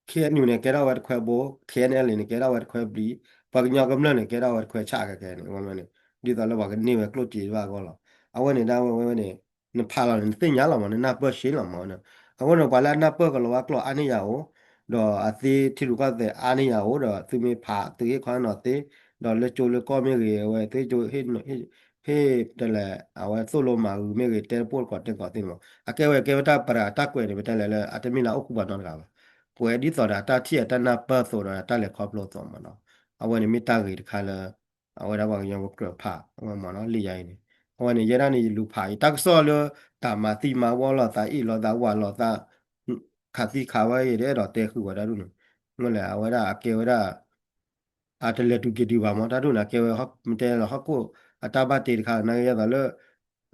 K N U န့ၣ် ကဲထီၣ်ဝဲတခွဲဘိ, K N L A န့ၣ် ကဲထီၣ်ဝဲတခွဲပျံၤ, ပှၤကညီကမျၢၢ်န့ၣ် ကဲထီၣ်ဝဲတခွဲဆၣ်ခဲခဲန့ၣ် အဝဲန့ၣ် ဒ်သိးလၢပှၤကန့ၢ်ဝဲကျိၣ်စ့တဖၣ်အဂီၢ်လီၤ. အဝဲန့ၣ်ဒၣ်ဝဲဝဲန့ၣ် နဖးလီၤန့ၣ် နသ့ၣ်ညါလီၤမး နနၢ်ပၢၢ်ရှဲလီၤမးန့ၣ်, အဃိန့ၣ် ပှၤလၢအနၢ်ပၢၢ်ကလီၤဝါကျိာ်အါန့ၢ်ယၤအိၣ်, ဒီးအသ့ထံရူၢ်ကီၢ်သဲးအါန့ၢ်ယၤအိၣ် ဒီးသုမ့ၢ်ဖးသုဟ့ၣ်ခီနီၤသ့, ဒီးလၢကၠိလၢကီၢ်မ့ၢ်ဂ့ၤ အဝဲသ့ၣ်ကၠိ ဟ့ၣ်တလဲၣ် အဝဲသိၣ်လိမၤဂုၤမ့ၢ်ဂ့ၤ တဲတပိၢ်တကိးတဲကိးသ့ၣ်န့ၣ်မး အကဲဝဲကဲဝဲတၢ်ပရၤတၢ်ကွဲးန့ၣ် ပတဲလဲၣ်လၢ အတမ့ၢ်လၢအအိၣ်ဃူပှၤနီတဂၤဘၣ်, ကွဲးဒ်သိးဒီးတၢ်ထံၣ်အတၢ်နၢ်ပၢၢ်အသိးဒီးတၢ်လဲၤခီဖျိအသိးမးနီၤ, အဝဲန့ၣ်မ့ၢ်တၢ်ဂ့ၤတခါလၢ အဝဲဒၣ်ပှၤကညီပကြၢးဖးအဂီၢ်မးနီၤ လံာ်ယါအံၤန့ၣ်, အဝဲန့ၣ် ယဲဒၣ်န့ၣ် ယလူၤဖးအံၤ တၢ်ကစီၣ်လၢ တၢ်မၤသံမၤဝီလိာ်သး အ့ၣ်လိာ်သးဝးလိာ်သး ခးသံခးဝဲအံၤ တအဲၣ်ဒိးတဲဃုာ်ဝဲဒၣ်ဒ်န့ၣ်, မ့ၢ်လဲၣ် အဝဲဒၣ်အကဲဝဲဒၣ် အတလဲၤတုၤက့ၤတုၤဘၣ်မး တၢ်ဒ်န့ၣ် အကဲဝဲမ့ၢ်တဲလီၤဟီၣ်ခိၣ်အတၢ်ဘၣ်တ့တခါ နာ်က့ဒ်သိးလၢ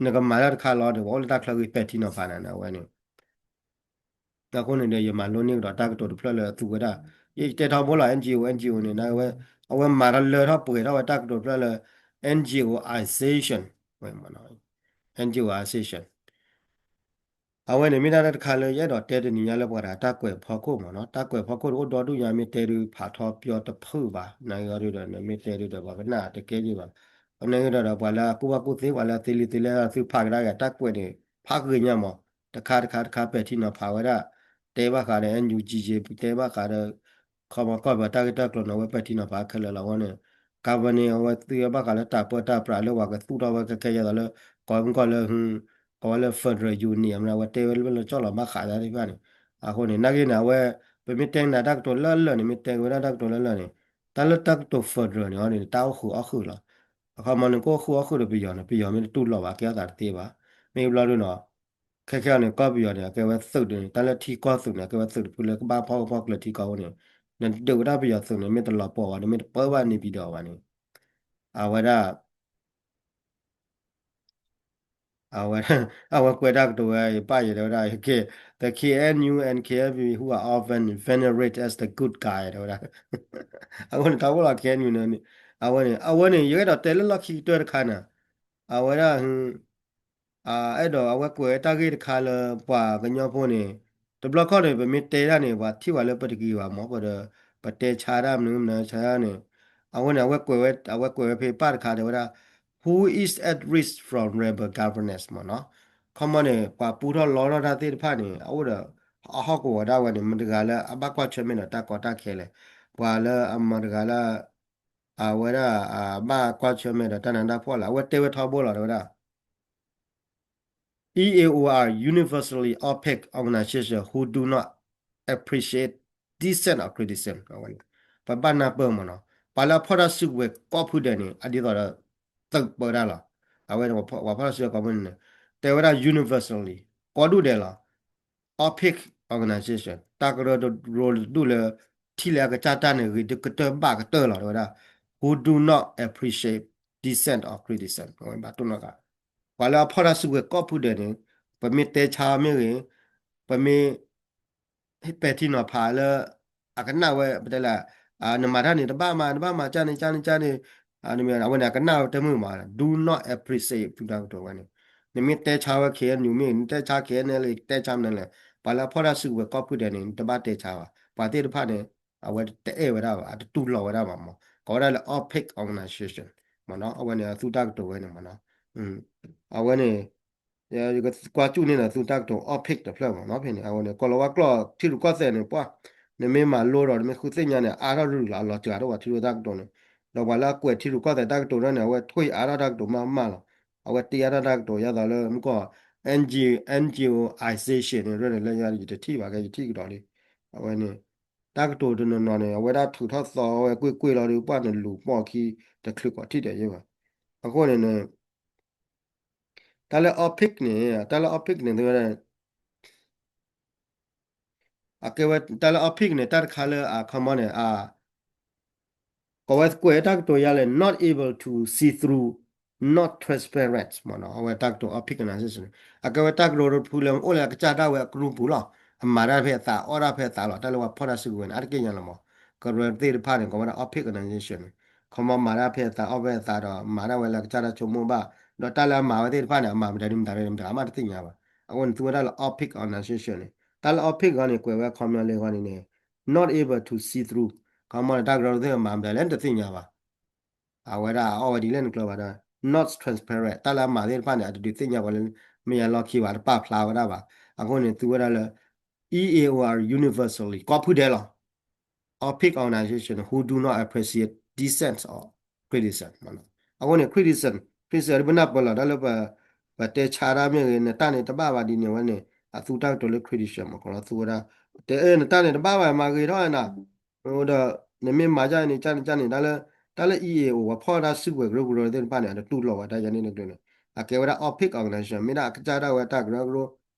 နကမၤတၢ်တခါလီၤန့ၣ် ပှၤအိၣ်လၢတၢ်ချၢဂ့ၤပဲာ်ထံနီၤဖးနၤန့ၣ် အဝဲန့ၣ် အဃိန့ၣ်ဒီး ယမၤလိန့ၢ်ကဒီးတၢ်ကတိၤတဖျၢၣ်လၢအသူဝဲဒၣ်, ယတဲထီဘိလီၤ N G O N G O န့ၣ် နာ်က့ဝဲ အဝဲမၤထီၣ်လၢထီၣ်ပှဲၤထီၣ်ဝဲတၢ်ကတိၤတဖျၢၣ်လၢ N G O ization, N G O ization အဝဲန့ၣ်မ့ၢ်ဒၣ်တၢ်တခါလၢယအဲၣ်ဒိးတဲတနံၤညါလၢပှၤတဂၤတၢ်ကွဲးဖီခိၣ်မးနီၤ, တၢ်ကွဲးဖီခိၣ်တအိၣ်ဒီဒူၣ်ညါ မ့ၢ်တဲဒုးဖးထီပၠီတဖုၣ်ဘၣ်, နာ်က့အီၤဒုးဒီး နမ့ၢ်တဲဒုးဒီး ပှၤကနၣ်တကဲယံၤဘၣ်, နာ်က့ဒီး ပှၤလၢအကူၣ်ဘၣ်ကူၣ်သ့ ပှၤလၢအသ့လံသ့လဲၢ် သုဖးကဒါက့ၤတၢ်ကွဲးန့ၣ် ဖးဂ့ၤညါမး, တခါတခါတခါပဲာ်ထံနီၤဖးဝဲဒၣ်, တဲဘၣ်ဃးဒီး N U G J တဲဘၣ်ဃးဒီး ခီမီကီၢ်ပယီၤတၢ်ဂ့ၢ်တၢ်ကျိၤန့ၣ် အဝဲပဲာ်ထံနီၤဖးခဲလၢာ်လီၤ အဝဲန့ၣ်, ကါဘၢန့ၣ် အဝဲသ့ၣ်ဘၣ်ဃးလၢတၢ်ပၢတၢ်ပြးလၢပှၤကသူၣ်ထီၣ်ဝဲခဲခဲ ဒ်သိးလၢ ကိးမုၢ်ကီၢ်လၢ ကိးဝဲလၢ federal union အဝဲတဲဝဲလၢလၢကၠီၣ်လီၤဘၣ်ဃးတၢ်သ့ၣ်တဖၣ်န့ၣ်, အဃိန့ၣ် နာ်က့န့ၣ် အဝဲ ပမ့ၢ်တဲနၤတၢ်ကတိၤလၢလၢာ်န့ၣ် မ့ၢ်တဲဝဲဒၣ်တၢ်ကတိၤလၢလၢာ်န့ၣ်, တၢ်လၢတၢ်ကတိၤ federal န့ၣ် အီၤန့ၣ် တၢ်အိၣ်ဃုာ်အီၣ်ဃုာ်လီၤ, အခီမီန့ၣ် ကအိၣ်ဃုာ်အီၣ်ဃုာ်ဒီးပယီၤန့ၣ် ပယီၤမ့ၢ်တတူၢ်လိာ်ဘၣ် ကဲထီၣ်သးတသ့ဘၣ်, မ့ၢ်ဘျီဒုးနီၤ ခဲခဲအံၤန့ၣ် ကီၢ်ပယီၤန့ၣ် အကဲဝဲသုးန့ၣ် တၢ်လၢထံကီၢ်သုးန့ၣ် အကဲဝဲသုးတဖုလၢကဘၣ်ဖီၣ်ဖီၣ်ကျၢၤထံကီၢ်အဃိန့ၣ်, နဒုးဝဲဒၣ်ပယီၤသုးန့ၣ် မ့ၢ်တလီၤပှီၢ်ဘၣ်န့ၣ် မ့ၢ်တပၢဘၣ်န့ၣ်ပံၤဒီးဘၣ်န့ၣ်, အဝဲဒၣ် အဝဲ အဝဲကွဲးတၢ်ကတိၤဝဲ ယပၢ်ယဲတဲဝဲဒၣ် ကဲ the K N U and K N P who are often venerated as the good guy တဲဝဲဒၣ်, အဃိန့ၣ် ထီဘိလီၤ K N U န့ၣ် အဝဲန့ၣ် အဝဲန့ၣ် ယအဲၣ်ဒိးတဲလၢလီၢ်ခံကတၢၢ်တခါန့ၣ်, အဝဲဒၣ် အဲၣ်ဒိးအဝဲကွဲးတၢ်ဂ့ၢ်တခါလၢပှၤကညီဖိန့ၣ်, တဘျီခီၣ်န့ၣ် ပမ့ၢ်တဲဒၣ်န့ၣ် ပှၤထံၣ်ဝဲလၢပတဂ့ၤဘၣ်မး ပဒီး ပတဲဆါဒၣ်မနုၤမနုၤဆါဒၣ်န့ၣ်, အဝဲန့ၣ် အဝဲကွဲးဝဲ အဝဲကွဲးဝဲဖဲပၢ်တခါတဲဝဲဒၣ် Who is at risk from rebel governance မ့ၢ်နီၤ, ခီမီန့ၣ် ပှၤပူထီၣ်လီထီၣ်တၢ်သ့ၣ်တဖၣ်န့ၣ် အအိၣ်ဒီး အဟီၣ်ကဝီၤဒၣ်ဝဲန့ၣ် မတၤတဂၤလၢအဘၣ်ကွၢ်ဆၢၣ်မဲာ်ဒီးတၢ်ကီတၢ်ခဲလဲၣ်, ပှၤလၢအမတၤတဂၤလၢ အဝဲဒၣ် အဘၣ်ကွၢ်ဆၢၣ်မဲာ်ဒီးတၢ်နးတၢ်ဖှီၣ်လဲၣ်, အဝဲတဲဝဲထီဘိလီၤတဲဝဲဒၣ် E A O are universally opaque organization who do not appreciate dissent or criticism အဝဲန့ၣ်, ပဘၣ်နၢ်ပၢၢ်မ့ၢ်နီၤ, ပှၤလၢအဖီၣ်တၢ်စုကဝဲၤကိးဖုဒဲးန့ၣ် အဒ်သိးဒီး သုးပၢတၢ်လီၤ, အဝဲန့ၣ် ပှၤဖီၣ်တၢ်စုကဝဲၤကိးဖုန့ၣ် တဲဝဲဒၣ် universally ကိးဒူၣ်ဒဲးလီၤ opaque organization တၢ်ကရၢကရိတဒူၣ်လၢ ထံၣ်လၢအကစၢ်တၢ်န့ၣ် ဂ့ၤကတၢၢ်ဘၣ်ကတၢၢ်လီၤ တဲဝဲဒၣ် who do not appreciate dissent or criticism အဝဲဘၣ်တိၢ်နီၣ်ဃာ်, ပှၤလၢအဖီၣ်တၢ်စုကဝဲၤကိးဖုဒဲးန့ၣ် ပမ့ၢ်တဲဆါမ့ၢ်ဂ့ၤ, ပမ့ၢ် ပဲာ်ထံနီၤဖးလၢ အကနၣ်ဝဲ ပတဲလၢ နမၤတၢ်န့ၣ် တဘၣ်မၤ တဘၣ်မၤ ကၢ်န့ၣ် ကၢ်န့ၣ် ကၢ်န့ၣ် အဝဲန့ၣ် အကနၣ်ဝဲတမုာ်မး do not appreciate ဖုတၢ်ကတိၤဝဲန့ၣ်, နမ့ၢ်တဲဆါဝဲ K N U မ့ၢ် နတဲဆါ K N L A တဲဆါမနုၤလဲၣ်, ပှၤလၢအဖီၣ်တၢ်စုကဝဲၤကိးဖုဒဲးန့ၣ် နတဘၣ်တဲဆါဘၣ်, ပှၤသ့ၣ်တဖၣ်န့ၣ် အဝဲတအဲၣ်ဝဲဒၣ်ဘၣ် အတတူၢ်လိာ်ဝဲဒၣ်ဘၣ်မး ကိးဝဲဒၣ်လၢ opaque organization မ့ၢ်နီၤ, အဝဲန့ၣ် အသူတၢ်ကတိၤဝဲန့ၣ်မ့ၢ်နီၤ, အဝဲန့ၣ် ယကကွၢ်စူၣ်န့ၢ်ဒီးသုတၢ်ကတိၤ opaque တဖျၢၣ်မ့ၢ်နီၤ, ဖဲန့ၣ် အဝဲန့ၣ် ကီၢ်လီၤဝါကျိာ်ထံရူၢ်ကီၢ်သဲးန့ၣ် ပှၤ နမ့ၢ်မၤလိဒီး နမ့ၢ်ဃုသ့ၣ်ညါန့ၣ် အါထီၣ်ရုၢ်လီၤ အလီၤစှၤထီၣ်ပှၤထံရူၢ်တၢ်ကတိၤန့ၣ်, ဒီးပှၤလၢအကွဲးထံရူၢ်ကီၢ်သဲးတၢ်ကတိၤန့ၣ် အဝဲထွံၣ်အါထီၣ်တၢ်ကတိၤမးမးလီၤ, အဝဲတ့အါထီၣ်တၢ်ကတိၤ ဒ်သိးလၢမုၢ်ကီၢ် N G O, N G O ization န့ၣ် ရၢၢ်န့ၣ်လၢယတထံၣ်ဘၣ် ကဲယထံၣ်ကဒီးလံ, အဝဲန့ၣ် တၢ်ကတိၤတနီၤနီၤန့ၣ် အဝဲဒၣ်ထုးထီၣ်သီဝဲကွ့ၢ်ကွ့ၢ်လီၤဒီး ပှၢ်နလူၤပိာ်ခံ တချုးကိးထံၣ်ဒဲးယဲဘၣ်. အဃိန့ၣ်န့ၣ် တၢ်လၢ OPIC န့ၣ် တၢ်လၢ OPIC န့ၣ် အကဲဝဲတၢ်လၢ OPIC န့ၣ် တၢ်တခါလၢအခီမီန့ၣ် ကိးဝဲကွဲးတၢ်ကတိၤယါလဲၣ် not able to see through, not transparent မ့ၢ်နီၤ. အဝဲတၢ်ကတိၤ OPIC organization န့ၣ် အကဲဝဲတၢ်ကရၢကရိတဖုလၢအိၣ်လၢအကစၢ်ဒၣ်ဝဲအကရူၢ်ပူၤလီၤ. အမၤတၢ်ဖဲအသး အီၣ်တၢ်ဖဲအသးလီၤ. တၢ်လၢပှၤဖီၣ်တၢ်စုကဝဲၤန့ၣ် အါတက့ၢ်ညါလီၤမး ကရၢသ့ၣ်တဖၣ်န့ၣ် ကိးဝဲဒၣ် OPIC organization န့ၣ် ခီမီမၤတၢ်ဖဲအသး အီၣ်ဖဲအသးဒီး မၤတၢ်ဝဲလၢအကစၢ်ဒၣ်ဆိကမိၣ်ဘၣ် ဒီးတၢ်လၢအမၤဝဲသ့ၣ်တဖၣ်န့ၣ် အမၤမတၤဒ်မတၤဒ်န့ၣ် မတၤမးတသ့ၣ်ညါဘၣ်. အဃိန့ၣ် သူဝဲဒၣ်လၢ OPIC organization န့ၣ် တၢ်လၢ OPIC ဂီၢ်န့ၣ် ကွဲးဝဲအခီပညီလၢဂီၢ်န့ၣ်န့ၣ် not able to see through ခီမီန့ၣ် တၢ်ကရၢကရိသ့ၣ်မၤမတၤလဲၣ်တသ့ၣ်ညါဘၣ်. အဝဲဒၣ်အအီၣ်ဝဲဒ်လဲၣ်နကျၢၤဘၣ်ဒီး not transparent တၢ်လၢအမၤသ့ၣ်တဖၣ်န့ၣ် အတဒုးသ့ၣ်ညါပှၤလၢ မ့ၢ်ယၤလီၢ်ခံဘၣ် တပာ်ဖျါဝဲဒၣ်ဘၣ်. အဃိန့ၣ် သူဝဲဒၣ်လၢ E A O R universally ကိးဖုဒဲးလီၤ. OPIC organization who do not appreciate dissent or criticism အဃိန့ၣ် criticism, criticism ပနၢ်ပၢၢ်လီၤ တၢ်လၢ ပတဲဆါတၢ်မ့ၢ်ဂ့ၤ နတၢ်န့ၣ်တဘၣ်ဘၣ်ဒ်န့ၣ်ဝဲန့ၣ် အသူတၢ်ကတိၤလၢ criticism မ့ၢ်ကလီသူဝဲဒၣ် တဲအၢ နတၢ်န့ၣ်တဘၣ်ဘၣ် မၤဂ့ၤထီၣ်နၤ ဒီး နမ့ၢ်မၤဒ်န့ၣ် ကန့ၣ် ကန့ၣ် တၢ်လၢ တၢ်လၢ E A O ပှၤဖီၣ်တၢ်စုကဝဲၤကရၢကရိသ့ၣ်တဖၣ်န့ၣ် အတတူၢ်လိာ်ဝဲတၢ်ယၤန့ၣ်တကျိၤန့ၣ် အကဲဝဲဒၣ် OPIC organization မ့ၢ်ဒၣ်အကစၢ်ဒၣ်ဝဲတၢ်ကရၢကရိ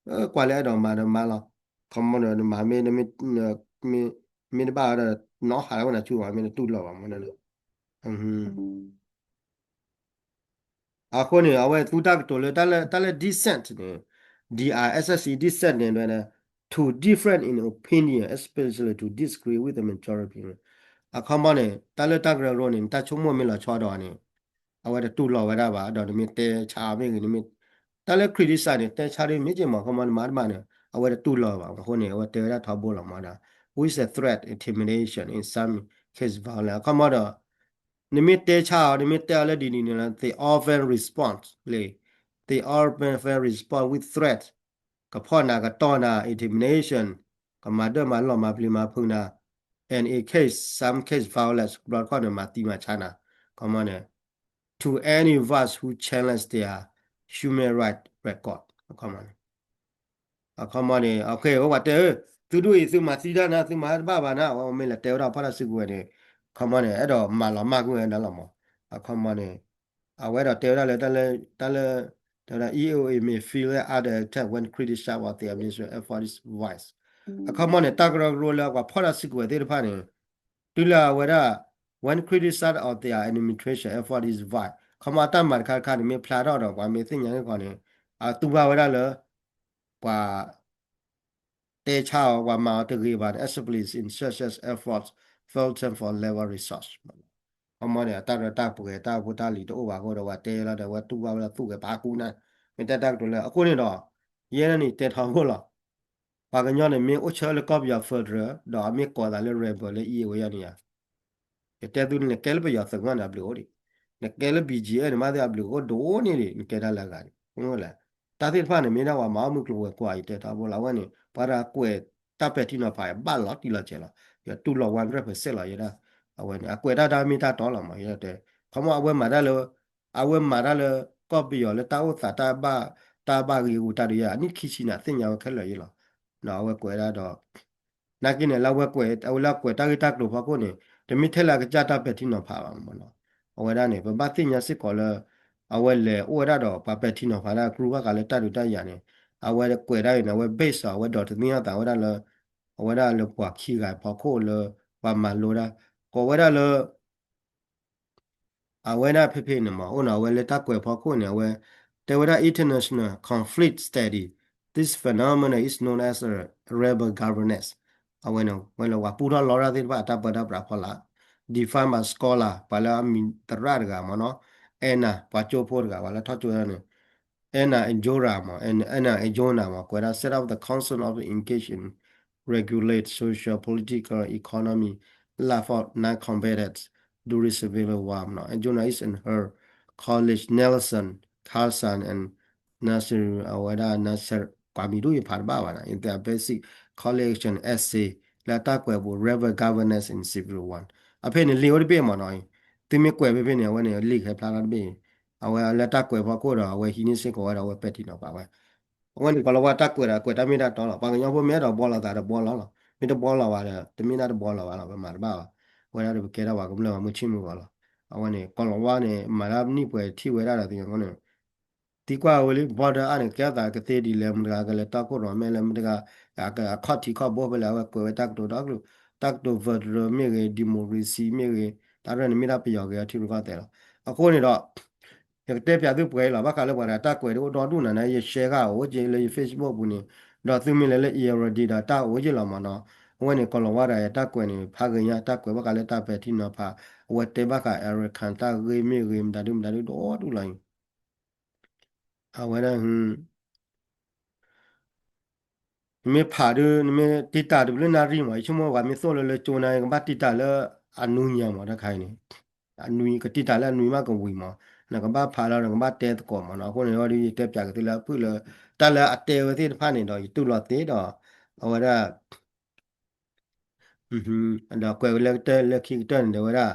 ကွၢ်လၢအဲၣ်ဒိးမၤဒီးမၤလီၤ. ခီမီဒီး နမၤမ့ၢ် မ့ၢ်တဘၣ်ဒီး နီၢ်ဟးလၢဝဲနၤဆူဘၣ် မ့ၢ်တတူၢ်လိာ်ဘၣ်မ့ၢ်န့ၣ် အဃိန့ၣ် အဝဲသူတၢ်ကတိၤလၢ တၢ်လၢ dissent န့ၣ် D I S S E dissent န့ၣ် to different in opinion, especially to disagree with the majority အခီမီန့ၣ် တၢ်လၢတၢ်ကရၢကရိန့ၣ် နတၢ်ဆိကမိၣ်မ့ၢ်လီၤဆီဒီးန့ၣ် အဝဲတတူၢ်လိာ်ဝဲဒၣ်ဘၣ် ဒီးနမ့ၢ်တဲဆါအီၤမ့ၢ်ဂ့ၤ နမ့ၢ် တၢ်လၢ criticize န့ၣ် တဲဆါဒ်မ့ၢ်က့ၤမ့ၢ် အခီမီနမၤတဘၣ်န့ၣ် အဝဲတတူၢ်လိာ်ဘၣ် အဃိန့ၣ် အဝဲတဲဝဲဒၣ်ထီဘိလီၤမးဒီး with a threat, intimidation, in some case violence အခီမီဒီး နမ့ၢ်တဲဆါအီၤ နမ့ၢ်တဲအီၤလၢဒ်န့ၣ်န့ၣ်လီၤ they often respond လံ they often respond with threat ကဖီၣ်နၤ ကတီၢ်နၤ intimidation ကမၤဒၢၣ်မၤလီၢ် မၤပျံၤမၤဖုးနၤ and in case, some case violence ဘျီတခီၣ်န့ၣ် မၤသံမၤဆါနၤ အခီမီန့ၣ် to any of us who challenge their human right record အခီမီန့ၣ် အခီမီန့ၣ် အဝဲပှၤတဲ သုဒ်အံၤ သုမၤသံတၢ်နၤ သုမၤတဘၣ်ဘၣ်နၤ အဝဲမ့ၢ်လဲၤတဲဝဲဒၣ်ဖီၣ်တၢ်စုကဝဲၤန့ၣ် အခီမီန့ၣ် အဲၣ်ဒိးမၤလီၤမၢ်ကွံာ်ဝဲဒၣ်လီၤမး အခီမီန့ၣ် အဝဲအဲၣ်ဒိးတဲဝဲဒၣ်လၢ တၢ်လၢ တၢ်လၢ E A O may feel that other attack when criticized of the administration effort is wise အခီမီန့ၣ် တၢ်ကရၢကရိလၢပှၤဖီၣ်တၢ်စုကဝဲၤသ့ၣ်တဖၣ်န့ၣ် တုၤလၢအဝဲဒၣ် when criticized of their administration effort is wise အခီမီအတၢ်မၤတခါတခါန့ၣ် မ့ၢ်ဖျါထီၣ်ဒီး ပှၤမ့ၢ်သ့ၣ်ညါန့ၣ်ခီန့ၣ် အတူၢ်ဘၣ်ဝဲဒၣ်လၢ ပှၤ တဲဆါအီၤ ပှၤမၤအီၤတဂ့ၤဘၣ်န့ၣ် especially in such as efforts, filtering for labor resource အခီမီန့ၣ် အတၢ်ရဲၣ်တၢ်ကျဲၤတၢ်ဖိတၢ်လံၤတအိၣ်ဘၣ်အဃိဒီး ပှၤတဲလီၤဒီး အဝဲတူၢ်ဘၣ်ဝဲဒၣ်သူၣ်ဂဲၤပာ်ကူန့ၣ် မ့ၢ်တဲတၢ်ကတိၤလၢ အဃိန့ၣ်ဒီး ယဲဒၣ်န့ၣ်တဲထီဘိလီၤ ပှၤကညီန့ၣ် မ့ၢ်အိၣ်ဆၢလၢကီၢ်ပယီၤ federal ဒီးအမ့ၢ်ကိးသးလၢ rebel လၢ E A O ယဲန့ၣ်ယါ ယတဲသုန့ၣ် နကဲလၢပယီၤသုးမီၤန့ၣ် အဘျုးအိၣ်ဒံး, နကဲလၢ B G F န့ၣ် မ့ၢ်သ့ၣ်အဘျုးအိၣ်ဒိၣ်န့ၣ်ဒံး နကဲတၢ်လၢအဂၤဒံး, မ့ၢ်လဲၣ်, တၢ်သ့ၣ်တဖၣ်န့ၣ် မ့ၢ်ဒၣ်ပှၤမၤအီၣ်မုၢ်ကျိၤဝဲၤကွာ် ယတဲထီဘိလီၤ အဝဲန့ၣ် ပှၤတဂၤကွဲးတၢ်ပဲာ်ထံနီၤဖး ဘၣ်လီၤတံၢ်လီၤဆဲးလီၤ, ယတူၢ်လိာ် one hundred percent လီၤ ယဲဒၣ်, အဝဲန့ၣ် အကွဲးတၢ်တၢ်မ့ၢ်တၢ်တီလီၤမး ယဲဒၣ်တဲ, ခီမီ အဝဲမၤတၢ်လၢ အဝဲမၤတၢ်လၢ ကီၢ်ပယီၤလၢတၢ်အိၣ်သးတၢ်ဘၣ်, တၢ်ဘၣ်ဂ့ၤဂူာ်တၢ်ဒုးယဲ အနံၣ်ခံဆံန့ၣ် အသ့ၣ်ညါဝဲခဲလၢာ်ယဲလီၤ, အဝဲကွဲးဒၣ်ဒီး နာ်က့န့ၣ် လၢအဝဲကွဲး, အဝဲလၢအကွဲးတၢ်ဂ့ၢ်တၢ်ကျိၤဖီခိၣ်န့ၣ် တမ့ၢ်ထဲလၢအကစၢ်တၢ်ပဲာ်ထံနီၤဖးဘၣ်မးနီၤ, အဝဲဒၣ်န့ၣ် ပဘၣ်သ့ၣ်ညါစ့ၢ်ကီးလၢ အဝဲလဲၤအိၣ်ဝဲဒၣ်ဒီး ပှၤပဲာ်ထံနီၤဖးဒၣ် ကရူၢ်ဘၣ်ဃးလၢတၢ်ဒုးတၢ်ယၤန့ၣ်, အဝဲကွဲးဒၣ်အံၤန့ၣ် အဝဲ base အီၤ အဝဲဒိးသန့ၤအသးဝဲဒၣ်လၢ အဝဲဒၣ်လၢပှၤခံဂၤဖီခိၣ်လၢ ပှၤမၤလိတၢ်, ကိးဝဲဒၣ်လၢ အဝဲဒၣ်ဖဲဖဲန့ၣ်မး အိၣ်နီၤ အဝဲလၢတၢ်ကွဲးဖီခိၣ်န့ၣ် အဝဲ တဲဝဲဒၣ် international conflict study, this phenomenon is known as a rebel governance, အဝဲန့ၣ် ဝဲလၢပှၤပူထီၣ်လီတၢ်သ့ၣ်တဖၣ်အတၢ်ပၢတၢ်ပြးဖီလာ်, defined by scholar ပှၤလၢအမံၤသရၣ်တဂၤမးနီၤ, Anna ပှၤကၠိဖိတဂၤ ပှၤလၢထီၣ်ကၠိန့ၣ် Anna Anjona မး Anna Anjona မး ကွဲးဒၣ် set up the council of engage in regulate social, political, economy life of non-combatants during Civil War မးနီၤ, Anjona is in her colleague Nelson Carlson and Nasser အဝဲဒၣ် Nasser ကွၢ်မံၤဒူၣ်ယဖးတဘၣ်ဘၣ်နီၤ in their basic collection essay လၢတၢ်ကွဲးပူၤ Rebel Governance in Civil War အဖဲန့ၣ် လံာ်အိၣ်တဘ့ၣ်မးနီၤ, သုမ့ၢ်ကွဲးဖဲဖဲန့ၣ် အဝဲန့ၣ် လံာ်ဟဲဖျါထီၣ်တဘ့ၣ် အဝဲလၢတၢ်ကွဲးဖီခိၣ်ဒီး အဝဲဟံးန့ၢ်စ့ၢ်ကီးဝဲဒီး အဝဲပဲာ်ထံနီၤဖးဝဲ, အဝဲန့ၣ် ကီၤလၤဝါတၢ်ကွဲးဒီး ကွဲးတၢ်မ့ၢ်တၢ်တီလီၤ, ပှၤကညီဖိမ့ၢ်အဲၣ်ဒိးဘှီလိာ်သးဒီးဘှီလီၤလီၤ, မ့ၢ် တဘီလီၤဘၣ်ဒီး တမ့ၢ်ဒၣ်တဘီလီၤဘၣ်လီၤ ပမၤတဘၣ်ဘၣ်. အဝဲဒၣ်ဒီးပကဲထီၣ်ပှၤကမျၢၢ်ပှၤမုၢ်ဆ့ၣ်မုၢ်ဂီၤလီၤ. အဝဲန့ၣ် ကီၢ်လီၤဝါန့ၣ် မၤတၢ်နံၣ်ပှဲၤထံၣ်ဝဲဒၣ်ဒီးသ့ၣ်ညါန့ၣ် သံကွၢ်ဝဲလံ border အါန့ၣ် ကဲထီၣ်သးကသ့ဒ်လဲၣ် မတၤတဂၤကလဲၤတီခိၣ်ရိၣ်မဲလဲၣ် မတၤတဂၤ အခီၣ်ထံးခီၣ်ဘိဖဲလဲၣ် အဝဲကွဲးဝဲတၢ်ကတိၤဒီကလုာ် တၢ်ကတိၤ federal မ့ၢ်ဂ့ၤ democracy မ့ၢ်ဂ့ၤ တၢ်ရဲၣ်န့ၣ်မ့ၢ်ဒၣ်ပယီၤက့ၤအထံရူၢ်ကီၢ်သဲးလီၤ. အဃိန့ၣ်ဒီး ယကတဲပၠးသုပှဲၤအံၤလီၤ ဘၣ်ဃးလၢပှၤတဂၤတၢ်ကွဲးဒ်အိၣ်ဒီဒူၣ်နၤန့ၣ် ယ share ဃာ်အိၣ်က့ၤလၢယ Facebook ပူၤန့ၣ် ဒီးသုမ့ၢ်လဲၤလၢ already ဒီးတၢ်အိၣ်က့ၤလီၤမးနီၤ. အဝဲန့ၣ် ကီၢ်လီၤဝါဒီးယတၢ်ကွဲးန့ၣ် ဖးဂ့ၤညါ တၢ်ကွဲးဘၣ်ဃးလၢတၢ်ပဲာ်ထံနီၤဖး အဝဲတဲဘၣ်ဃး Arakan တၢ်ဂ့ၢ်မ့ၢ်ဂ့ၤ မတၤဒုမတၤဒုဒီဒူၣ်လီၤအံၤ အဝဲဒၣ် နမ့ၢ်ဖးဒုး နမ့ၢ်တံာ်တာ်တဘျုးနၣ်ရံၣ်မး ယဆိကမိၣ်ပှၤမ့ၢ်သိၣ်လၢလၢကၠိနၤ ကဘၣ်တံာ်တာ်လၢအနွံညါမး တခါအံၤန့ၣ် အနွံ ကတံာ်တာ်လၢအနွံမးကဝံၤမး နကဘၣ်ဖးလီၤ နကဘၣ်တဲသကိးမးနီၤ. အဃိန့ၣ်ဒီး ယတဲပၠးက့ၤသုလၢအဖုၣ်လၢ တၢ်လၢအတဲဝဲသ့ၣ်တဖၣ်န့ၣ်ဒီး ယတူၢ်လိာ်သ့ဒီး အဝဲဒၣ် ဒီးကွဲးဝဲလၢကတၢၢ်လၢခံကတၢၢ်န့ၣ်ဒီးဝဲဒၣ်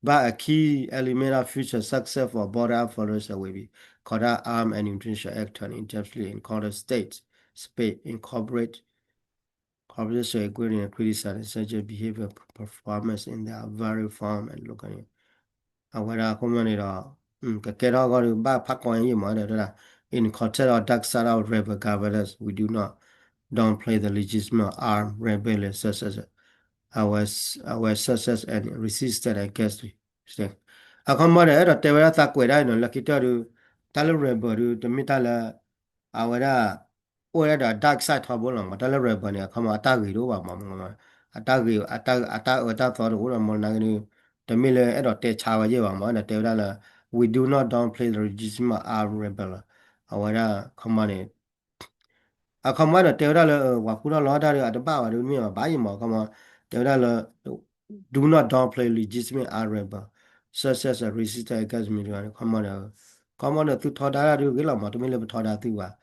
But a key element of future success for border federation will be conduct arm and international action in depthly in quarter states space incorporate cooperation agreement and criticize such behavior performance in their very form and look အဝဲဒၣ်အဃိမ့ၢ်န့ၣ်ဒီး ကကဲထီၣ်အဂီၢ်ဒီး ဘၣ်ဖးကီညါယံာ်မးဒီး in context of dark side of rebel governance, we do not downplay the legitimate armed rebellion such as our, our success and resistance against အခီမ့ၢ်ဒီး အဲၣ်ဒိးတဲဝဲဒၣ်သးကွဲးဒၣ်အံၤနီၤ လၢခံကတၢၢ်ဒီး တၢ်လၢ rebel ဒီး တမ့ၢ်တၢ်လၢ အဝဲဒၣ် အိၣ်ဝဲဒၣ်ဒီး dark side ထီဘိလီၤမး တၢ်လၢ rebel န့ၣ် အခီမ့ၢ်အတၢ်ဂ့ၤတအိၣ်ဘၣ်မး အတၢ်ဂ့ၤ အတၢ်အၢတၢ်သီတအိၣ်ဒီးမး နာ်က့ဒီး တမ့ၢ်လၢအဲၣ်ဒိးတဲဆါဝဲယဲၢ်ဘၣ်မး အဲၣ်ဒိးတဲဝဲဒၣ်လၢ we do not downplay the legitimate armed rebel အဝဲဒၣ် အခီမ့ၢ်န့ၣ် အခီမ့ၢ်ဒီးတဲဝဲဒၣ်လၢ ပှၤဃူထီၣ်လီၤတၢ်ဒီး အတဘၣ်ဝဲဒီးမ့ၢ်ဘၣ်ယံာ်မး အခီမ့ၢ် တဲဝဲဒၣ်လၢ do not downplay legitimate armed rebel such as resistance against military အခီမ့ၢ်ဒီး အခီမ့ၢ်ဒီးသုထီဒါတၢ်ဒုးဂ့ၤလီၤမး တမ့ၢ်လၢပထီဒါသုဘၣ်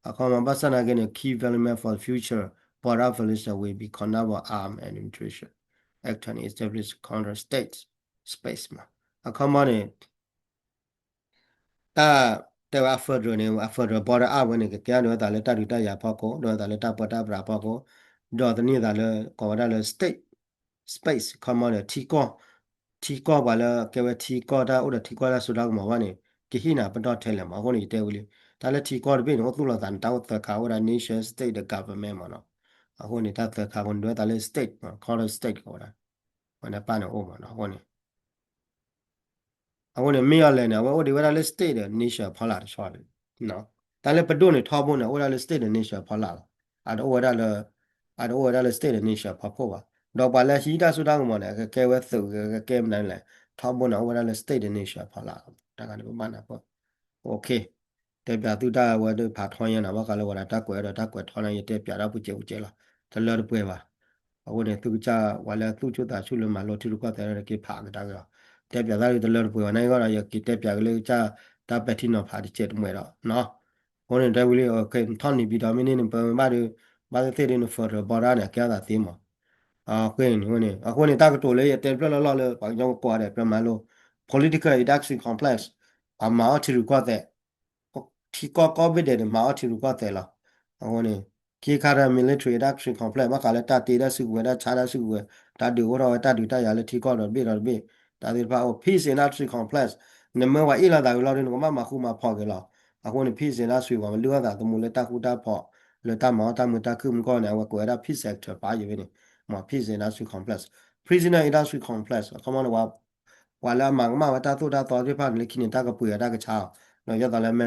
အခီမ့ၢ်ဘၣ်ဆၣ်နာ်က့န့ၣ် key element for the future border federation will be conduct of arm and military action in established counter state space မး အခီမ့ၢ်န့ၣ် တၢ်တဲဝဲအ federal န့ၣ် အ federal border အဝဲန့ၣ် ကကဲဒိးဝဲသးလၢတၢ်ဒုးတၢ်ယၤဖီခိၣ် ဒိးဝဲသးလၢတၢ်ပၢတၢ်ပြးဖီခိၣ် ဒီးတနံၣ်သးလၢ ကိးဝဲဒၣ်လၢ state space ခီမီဒီး ထံကီၢ် ထံကီၢ်ပှၤလၢကဲဝဲထံကီၢ်တၢ်အိၣ်ဒီးထံကီၢ်တၢ်စိတၢ်ကမီၤဘၣ်န့ၣ် ကဟ့ၣ်နၤပတီၢ်ထဲလဲၣ်မး အဃိန့ၣ် ယတဲဝံၤလံ တၢ်လၢထံကီၢ်တဘ့ၣ်န့ၣ် အိၣ်သူၣ်လီၤသးန့ၣ် တၢ်အိၣ်သၢခါ အိၣ်ဝဲဒၣ် nation state ဒီး government မးနီၤ အဃိန့ၣ် တၢ်သၢခါအဃိန့ၣ် ဒိးဝဲသးလၢ state မး ခီလၢ state ကိးဝဲဒၣ် ဝဲန့ၣ်ပၢ်န့ၣ်အိၣ်မးနီၤ အဃိန့ၣ် အဃိန့ၣ် မ့ၢ်အီၤလဲၣ်န့ၣ် အဝဲအိၣ်ဒံးဝဲဒၣ်လၢ state ဒီး nation အဖီလာ်တဆီတံၢ် တၢ်လၢပဒိၣ်န့ၣ်ထီဘိန့ၣ် အိၣ်ဝဲဒၣ်လၢ state ဒီး nation အဖီလာ်လီၤ. အတအိၣ်ဝဲဒၣ်လၢ အတအိၣ်ဝဲဒၣ်လၢ state ဒီး nation အဖီခိၣ်ဘၣ်. ဒီးပှၤလၢဟံးတၢ်စိတၢ်ကမီၤန့ၣ် ကကဲဝဲသုးဂ့ၤ ကကဲမနုၤလဲၣ် ထီဘိန့ၣ် အိၣ်ဝဲဒၣ်လၢ state ဒီး nation အဖီလာ်လီၤ. တၢ်ဂၤန့ၣ် ပဘၣ်နၢ်ပၢၢ် okay တဲပၠးသုတၢ်ဝဲဒၣ်ဖးထီညါန့ၣ် ဘၣ်ဃးလၢဝဲဒၣ်တၢ်ကွဲးဒီးတၢ်ကွဲးထီန့ၣ် ယတဲပၠးဒၣ်ပူၤစဲးပူၤစဲးလီၤ. တလၢတပှဲၤဘၣ်. အဃိန့ၣ် သုကစၢ်ဝဲလၢသူၣ်ဆူၣ်သးဆူၣ်လၢမၤလိထံရူၢ်ကီၢ်သဲးဒီးက့ၤဖးကဒါက့ၤအီၤ တဲပၠးသးဒ်တလၢတပှဲၤဘၣ် နာ်က့ဒီး ယက့ၤတဲပၠးက့ၤလၢကစၢ်တၢ်ပဲာ်ထံနီၤဖးတစဲးတမှဲးဒီး အဃိန့ၣ် တဲဝံၤလံ နထီၣ်န့ၢ်ဘံၤဒီးမ့ၢ်န့ၣ် နပၢမ့ၢ်ဘၣ်ဒီး ဘၣ်သ့ၣ်သ့ၣ်ဒီး န federal border န့ၣ် အကဲအသးသ့မး. အဃိန့ၣ် အဃိန့ၣ် တၢ်ကတိၤလၢယတဲတဖျၢၣ်လီၢ်လီၢ်လၢ ပှၤကညီကကိးဂၤဒဲး ပမၤလိ political industry complex ပှၤမၤအီၣ်ထံရူၢ်ကီၢ်သဲး ထံကီၢ်ကိးဘ့ၣ်ဒဲးန့ၣ် မၤအီၣ်ထံရူၢ်ကီၢ်သဲးလီၤ. အဃိန့ၣ် ခံခါဒီး military industry complex ဘၣ်ဃးလၢတၢ်တ့တၢ်စုကဝဲၤ တၢ်ဆါတၢ်စုကဝဲၤ တၢ်ဒုးအိၣ်ထီၣ်ဝဲတၢ်ဒုးတၢ်ယၤလၢထံကီၢ်ဒီးတဘ့ၣ်ဒီးတဘ့ၣ် တၢ်သ့ၣ်တဖၣ်အိၣ် peace industry complex နမ့ၢ်ပှၤအ့ၣ်လိာ်သးဝံၤလီၤဒီး နကဘၣ်မၤဃူမၤဖိးက့ၤလီၤ. အဃိန့ၣ် peace industry ပှၤမၤလုၢ်အီၣ်သးသမူလၢတၢ်ဃူတၢ်ဖိး လၢတၢ်မၤအီၣ်တၢ်မုာ်တၢ်ခုၣ်မုၢ်ကီၢ်န့ၣ် အဝဲကွဲးဝဲဒၣ် peace sector ပာ်ယံၤဝဲန့ၣ် မ့ၢ် peace industry complex, prisoner industry complex အခီမီန့ၣ် ပှၤလၢအမၤကမၣ်ဝဲတၢ်သိၣ်တၢ်သီသ့ၣ်တဖၣ်န့ၣ် လၢခံန့ၣ် တၢ်ကပှ့ၤအီၤတၢ်ကဆါအီၤ ဒီးယသးလၢ